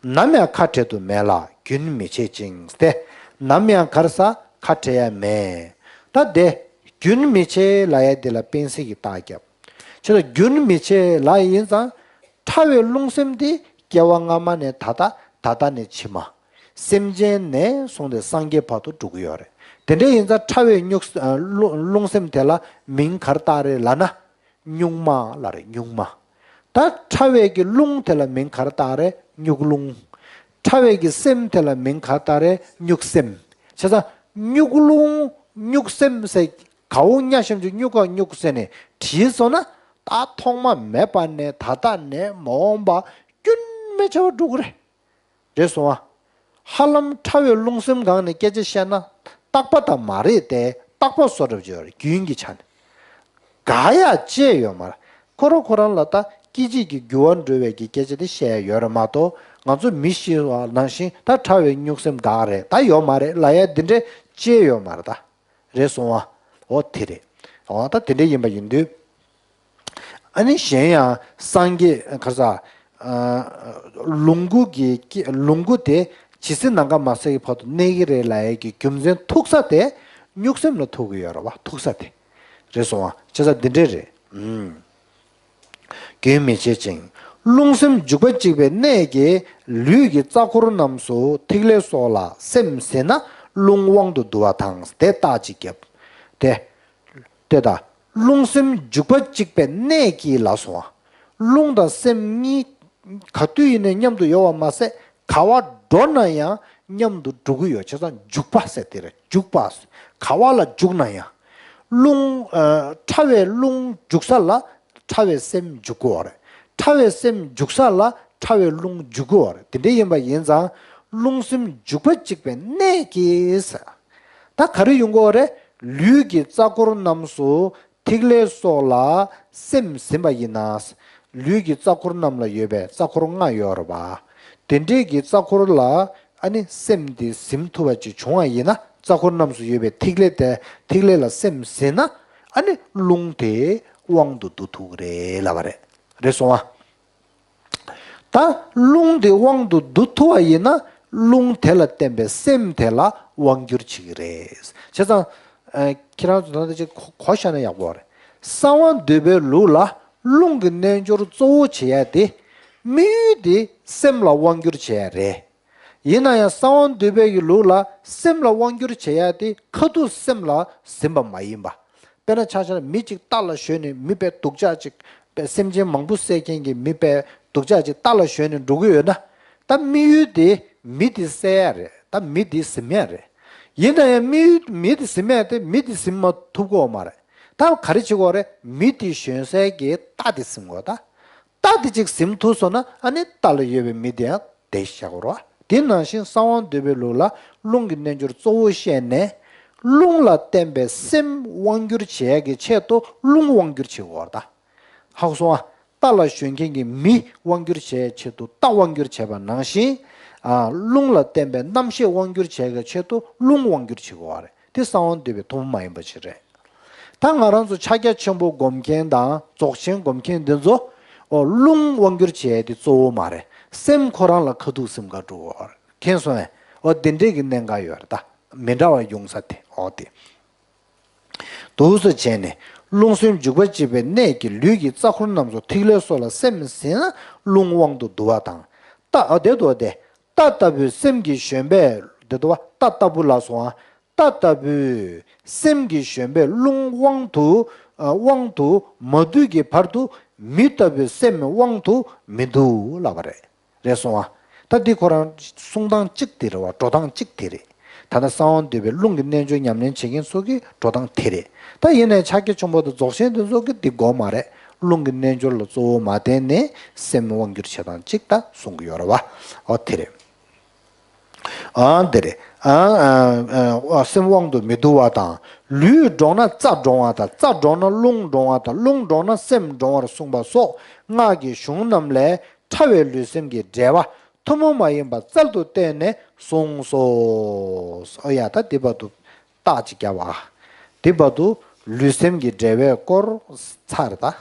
ནམ་ཡང་ཁ་བྲལ་དུ་མེད་ལ་རྒྱུན་མི་འཆད་ཅིང་སྟེ། ནམ་ཡང་ག་རེ་ཟ་ཁ་བྲལ་ཡ་མེད། ད་དེ་རྒྱུན་མི་འཆད་ལབ་ཡ་འདི་ལ་དཔེ་གཟིགས་ཀྱི་རྟགས་བརྒྱབ། བྱས་ཙང་རྒྱུན་མི་འཆད་ལབ་ཡིན་ཙང་། ཕྲ་བའི་རླུང་སེམས་འདི་སྐྱེ་བ་སྔ་མ་ནས་ད་ལྟ། ད་ལྟ་ནས་ཕྱི་མ། སེམས་ཅན་ནས་བཟུང་སྟེ་སངས་རྒྱས་བར་དུ་འགྲོ་གི་ཡོད་རེད། དེ་འདྲ་ཡིན་ཙང་ཕྲ་བའི་གཉུག་ཨ། རླུང་རླུང་སེམས་དེ་ལ་མིང་ག་རེ་བཏགས་རེད་ལབ་ན། གཉུག་མ་ལབ་རེད། གཉུག་མ། ད་ཕྲ་བའི་གི་རླུང་དེ་ལ་མིང་ག་རེ་བཏགས་རེད། གཉུག་རླུང་། ཕྲ་བའི་གི་སེམས་དེ་ལ་མིང་ག་རེ་བཏགས་རེད། གཉུག་སེམས། བྱས་ཙང་གཉུག་རླུང་གཉུག་སེམས་ཟེར། གའུ་ཉ་ཤམ་གྱི་གཉུག་ག་གཉུག་ཟེར་ནས་བྲིས་སོང་ན། ད་ཐོག་མ་མེད་པ་ནས་ད་ལྟ་ནས་མ་འོངས་པ་རྒྱུན་མི་འཆད་པར་འགྲོ་གི་རེད། རེད་སོང་ཨ། ཧ་ལམ་ཕྲ་བའི་རླུང་སེམས་སྒང་ནས་སྐད་ཆ་བཤད་ན་རྟག་པ་དང་མ་རེད་དེ། རྟག་པ་བཟོ་འདྲ་བྱས་རེད། རྒྱུན་གྱི་ཆ་ནས། འགག་ཡ་ཅི་ཡང་ཡོད་མ་རེད། ཁོ་རང་ཁོ་རང་ལ་ད་སྐད་ཅིག་གིས་འགྱུར་བ་འགྲོ་བའི་གི་སྐད་ཆ་དེ་བཤད་ཡ་ཡོད་རེད་མ་གཏོགས། ང་ཚོ་མི་ཤི་བ་ནང་བཞིན་ད་ཕྲ་བའི་གཉུག་སེམས་འགག་རེད། ད་ཡོད་མ་རེད་ལབ་ཡ་འདི་འདྲ་ཅི་ཡང་ཡོད་མ་རེད་ད། རེད་སོང་ཨ། འོ་དེ་རེད། འོ་ད་དེ་འདྲ་ཡིན་པ་ཡིན་དུས། ཨ་ནི་གཞན་ཡང་སངས་རྒྱས་ག་རེ་ཟ། ཨ། ལོངས་སྐུ་གི་ལོངས་སྐུ་དེ་ཇི་སྲིད་ནམ་མཁའ་མ་ཟད་ཀྱི་བར་དུ་གནས་ཀྱི་རེད་ལབ་ཡས་ཀྱི་རྒྱུ་མཚན་ཐུག་ས་དེ་གཉུག་སེམས་ལ་ཐུག་གི་ཡོད་རེད་བ། ཐུག་ས་དེ་རེད་སོང་བ། བྱས་ཙང་འདི་འདྲས་རེད། ཨུམ། རྒྱུན་མི་འཆད་ཅིང་། རླུང་སེམས་འཇུག་པ་གཅིག་པའི་གནས་ཀྱི་ལུས་ཀྱི་རྩ་འཁོར་རྣམས་སུ་ཐིག་ལེ་སོགས་ལ་སེམས་ཟིན་ན་རླུང་དབང་དུ་འདུ་བ་དང་དེ་རྟགས་ཅིག་བརྒྱབ། དེ། དེ་ལྟར་རླུང་སེམས་འཇུག་པ་གཅིག་པའི་གནས་ཀྱི་ལ་སོང་བ། རླུང་དང་སེམས་གཉིས་ག་དུས་ཡིན་ནའི་མཉམ་དུ་ཡོད་པ་མ་ཟད། ག་བ་འགྲོ་ན་ཡང་མཉམ་དུ་འགྲོ་གི་ཡོད། བྱས་ཙང་འཇུག་པ་ཟེར་དེ་རེད། འཇུག་པ། ག་བ་ལ་འཇུག་ན་ཡང་། རླུང་ཨ་ཕྲ་བའི་རླུང་འཇུག་ས་ལ་ཕྲ་བའི་སེམས་འཇུག་དགོས་པ་རེད། ཕྲ་བའི་སེམས་འཇུག་ས་ལ་ཕྲ་བའི་རླུང་འཇུག་དགོས་པ་རེད། དེ་འདྲ་ཡིན་པ་ཡིན་ཙང་རླུང་སེམས་འཇུག་པ་གཅིག་པའི་གནད་ཀྱིས། ད་ག་རེ་ཡོང་གི་ཡོད་རེད། ལུས་ཀྱི་རྩ་འཁོར་རྣམས་སུ་ཐིག་ལེ་སོགས་ལ་སེམས་ཟིན་པ་ཡིན་ན། ལུས་ཀྱི་རྩ་འཁོར་རྣམས་ལ་ཡོད་པའི་རྩ་འཁོར་ལྔ་ཡོད་རེད་པ། དེ་འདྲས་ཀྱི་རྩ་འཁོར་ལ་ཨ་ནི་སེམས་དེ་ཟིན་ཐུབ་པ་ཅིག་བྱུང་བ་ཡིན་ན། རྩ་འཁོར་རྣམས་སུ་ཡོད་པའི་ཐིག་ལེ་དེ་ཐིག་ལེ་ལ་སེམས་ཟིན་ན། ཨ་ནི་རླུང་དེ་དབང་དུ་བསྡུ་ཐུབ་ཀྱི་རེད་ལབ་པ་རེད། རེད་སོང་ཨ། ད་རླུང་དེ་དབང་དུ་བསྡུ་ཐུབ་པ་ཡིན་ན། རླུང་དེ་ལ་བརྟེན་པའི་སེམས་དེ་ལ་དབང་བསྒྱུར་བྱེད་ཀྱི་རེད། བྱས་ཙང་། ཨ། ཁྱེད་རང་ཚོ་ད་ལྟ་ཅིག་གོ་གོ་བཞག་ན་ཡག་པོ་རེད། གསང་བ་འདུས་པའི་ལུགས་ལ་རླུང་གི་རྣལ་འབྱོར་གཙོ་བོ་བྱེད་ཡ་དེ། དམིགས་ཡུལ་དེ་སེམས་ལ་དབང་བསྒྱུར་བྱེད་ཡ་རེད། ཡིན་ན་ཡང་གསང་བ་འདུས་པའི་གི་ལུགས་ལ་སེམས་ལ་དབང་བསྒྱུར་བྱེད་ཡ་དེ་ཁ་ཐུག་སེམས་ལ་ཟིན་པ་མ་ཡིན་པ། དཔེར་ན་ཆ་བཞག་ན་མི་གཅིག་རྟ་ལ་ཞོན་ནས་མི་དཔེ་སྡུག་ཅག་ཅིག་དཔེ་སེམས་ཅན་མང་པོ་བསད་མཁན་གྱི་མི་དཔེ་སྡུག་ཅག་ཅིག་རྟ་ལ་ཞོན་ནས་འགྲོ་གི་ཡོད་ན། ད་དམིགས་ཡུལ་དེ་མི་དེ་བསད་ཡ་རེད། ད་མི་དེ་ཟིན་ཡ་རེད། ཡིན་ན་ཡང་དམིགས་ཡུལ་མི་དེ་ཟིན་ཡ་དེ་མི་དེ་ཟིན་མ་ཐུབ་ཀྱི་ཡོད་མ་རེད། ད་ག་རེ་བྱེད་དགོས་རེད། མི་དེ་ཞོན་སའི་གི་རྟ་དེ་ཟིན་དགོས་ད། རྟ་དེ་གཅིག་ཟིན་ཐུབ་སོང་ན་ཨ་ནི་རྟ་ལ་ཡོད་པའི་མི་དེ་ཡང་བདེ་བཞག་རོ། དེ་ནང་བཞིན་གསང་བ་འདུས་པའི་ལུགས་ལ་རླུང་གི་རྣལ་འབྱོར་གཙོ་བོ་བཤད་ནས། རླུང་ལ་བརྟེན་པའི་སེམས་དབང་བསྒྱུར་བྱེད་ཡས་ཀྱི་ཆེད་དུ་རླུང་དབང་བསྒྱུར་བྱེད་དགོས་རེད་ད། ཧ་གོ་སོང་ཨ། རྟ་ལ་ཞོན་མཁན་གྱི་མི་དབང་བསྒྱུར་བྱེད་ཡས་ཆེད་དུ་རྟ་དབང་བསྒྱུར་བྱེད་པ་ནང་བཞིན། ཨ། རླུང་ལ་བརྟེན་པའི་རྣམ་ཤེས་དབང་བསྒྱུར་བྱེད་ཡས་ཀྱི་ཆེད་དུ་རླུང་དབང་བསྒྱུར་བྱེད་དགོས་རེད། དེ་གསང་བ་འདུས་པའི་ཐུན་མོང་མ་ཡིན་པ་ཞིག་རེད། ད་ང་རང་ཚོ་ཕྱག་རྒྱ་ཆེན་པོ་སྒོམ་མཁན་དང་རྫོགས་ཆེན་སྒོམ་མཁན་འདི་ཚོ། ཨོ། རླུང་དབང་བསྒྱུར་བྱེད་ཡས་དེ་གཙོ་བོ་མ་རེད། སེམས་ཁོ་རང་ལ་ཁ་ཐུག་སེམས་ཁ་འགྲོ་གི་ཡོད་རེད། མཁྱེན་སོང་ངས། ཨོ། དེ་འདྲས་ཀྱི་གནད་འགག་ཡོད་རེད་ད། མི་འདྲ་བ་ཡོང་ས་དེ། ཨོ་དེ། འདུག་སེ་བྱས་ནས། རླུང་སེམས་འཇུག་པ་གཅིག་པའི་གནད་ཀྱིས་ལུས་ཀྱི་རྩ་འཁོར་རྣམས་སུ་ཐིག་ལེ་སོགས་ལ་སེམས་ཟིན་ན་རླུང་དབང་དུ་བསྡུ་བ་དང་། རྟ། ཨོ་དེ་འདུག་སྟེ། རྟ་ལྟ་བུའི་སེམས་ཀྱིས་ཞོན་པས། དེ་འདུག་བ། རྟ་ལྟ་བུ་ལ་སོང་ཨ། རྟ་ལྟ་བུའི་སེམས་ཀྱིས་ཞོན་པས་རླུང་དབང་དུ། ཨ། དབང་དུ་མ་བསྡུས་ཀྱི་བར་དུ་མི་ལྟ་བུའི་སེམས་དབང་དུ་མི་བསྡུ་ལབ་པ་རེད། རེད་སོང་ཨ། ད་འདི་ཁོ་རང་གསུང་སྟངས་གཅིག་དེ་རེད་བ། འགྲོ་སྟངས་གཅིག་དེ་རེད། ད་ལྟ་གསང་བ་འདུས་པའི་རླུང་གི་རྣལ་འབྱོར་ཉམས་ལེན་བྱེད་མཁན་ཚོ་གི་འགྲོ་སྟངས་དེ་རེད། ད་ཡིན་ནའི་ཕྱག་རྒྱ་ཆེན་པོ་དང་རྫོགས་ཆེན་དེ་ཚོ་གི་འདི་དགོས་མ་རེད། རླུང་གི་རྣལ་འབྱོར་ལ་གཙོ་བོ་མ་བསྟན་ནས་སེམས་དབང་བསྒྱུར་བྱེད་སྟངས་གཅིག་ད་གསུང་གི་ཡོད་རེད་བ། ཨོ་དེ་རེད། ཨང་། དེ་རེད། ཨང་། ཨ། ཨ། སེམས་དབང་དུ་མི་བསྡུ་བ་དང་། ལུས་འགྲོགས་ན་རྩ་འགྲོང་བ་དང་། རྩ་འགྲོགས་ན་རླུང་འགྲོང་བ་དང་། རླུང་འགྲོགས་ན་སེམས་འགྲོང་བར་གསུངས་པ་སོགས་སྔགས་ཀྱི་གཞུང་རྣམས་ལས་ཕྲ་བའི་ལུས་སེམས་ཀྱི་འབྲེལ་བ་ཐུན་མོང་མ་ཡིན་པ་རྩལ་དུ་བཏོན་ནས་གསུངས་སོ། ཨོ་ཡ། ད་འདི་བར་དུ་རྟགས་ཅིག་བརྒྱབ་པ། འདི་བར་དུ་ལུས་སེམས་ཀྱི་འབྲེལ་བའི་སྐོར་ཚར་ད།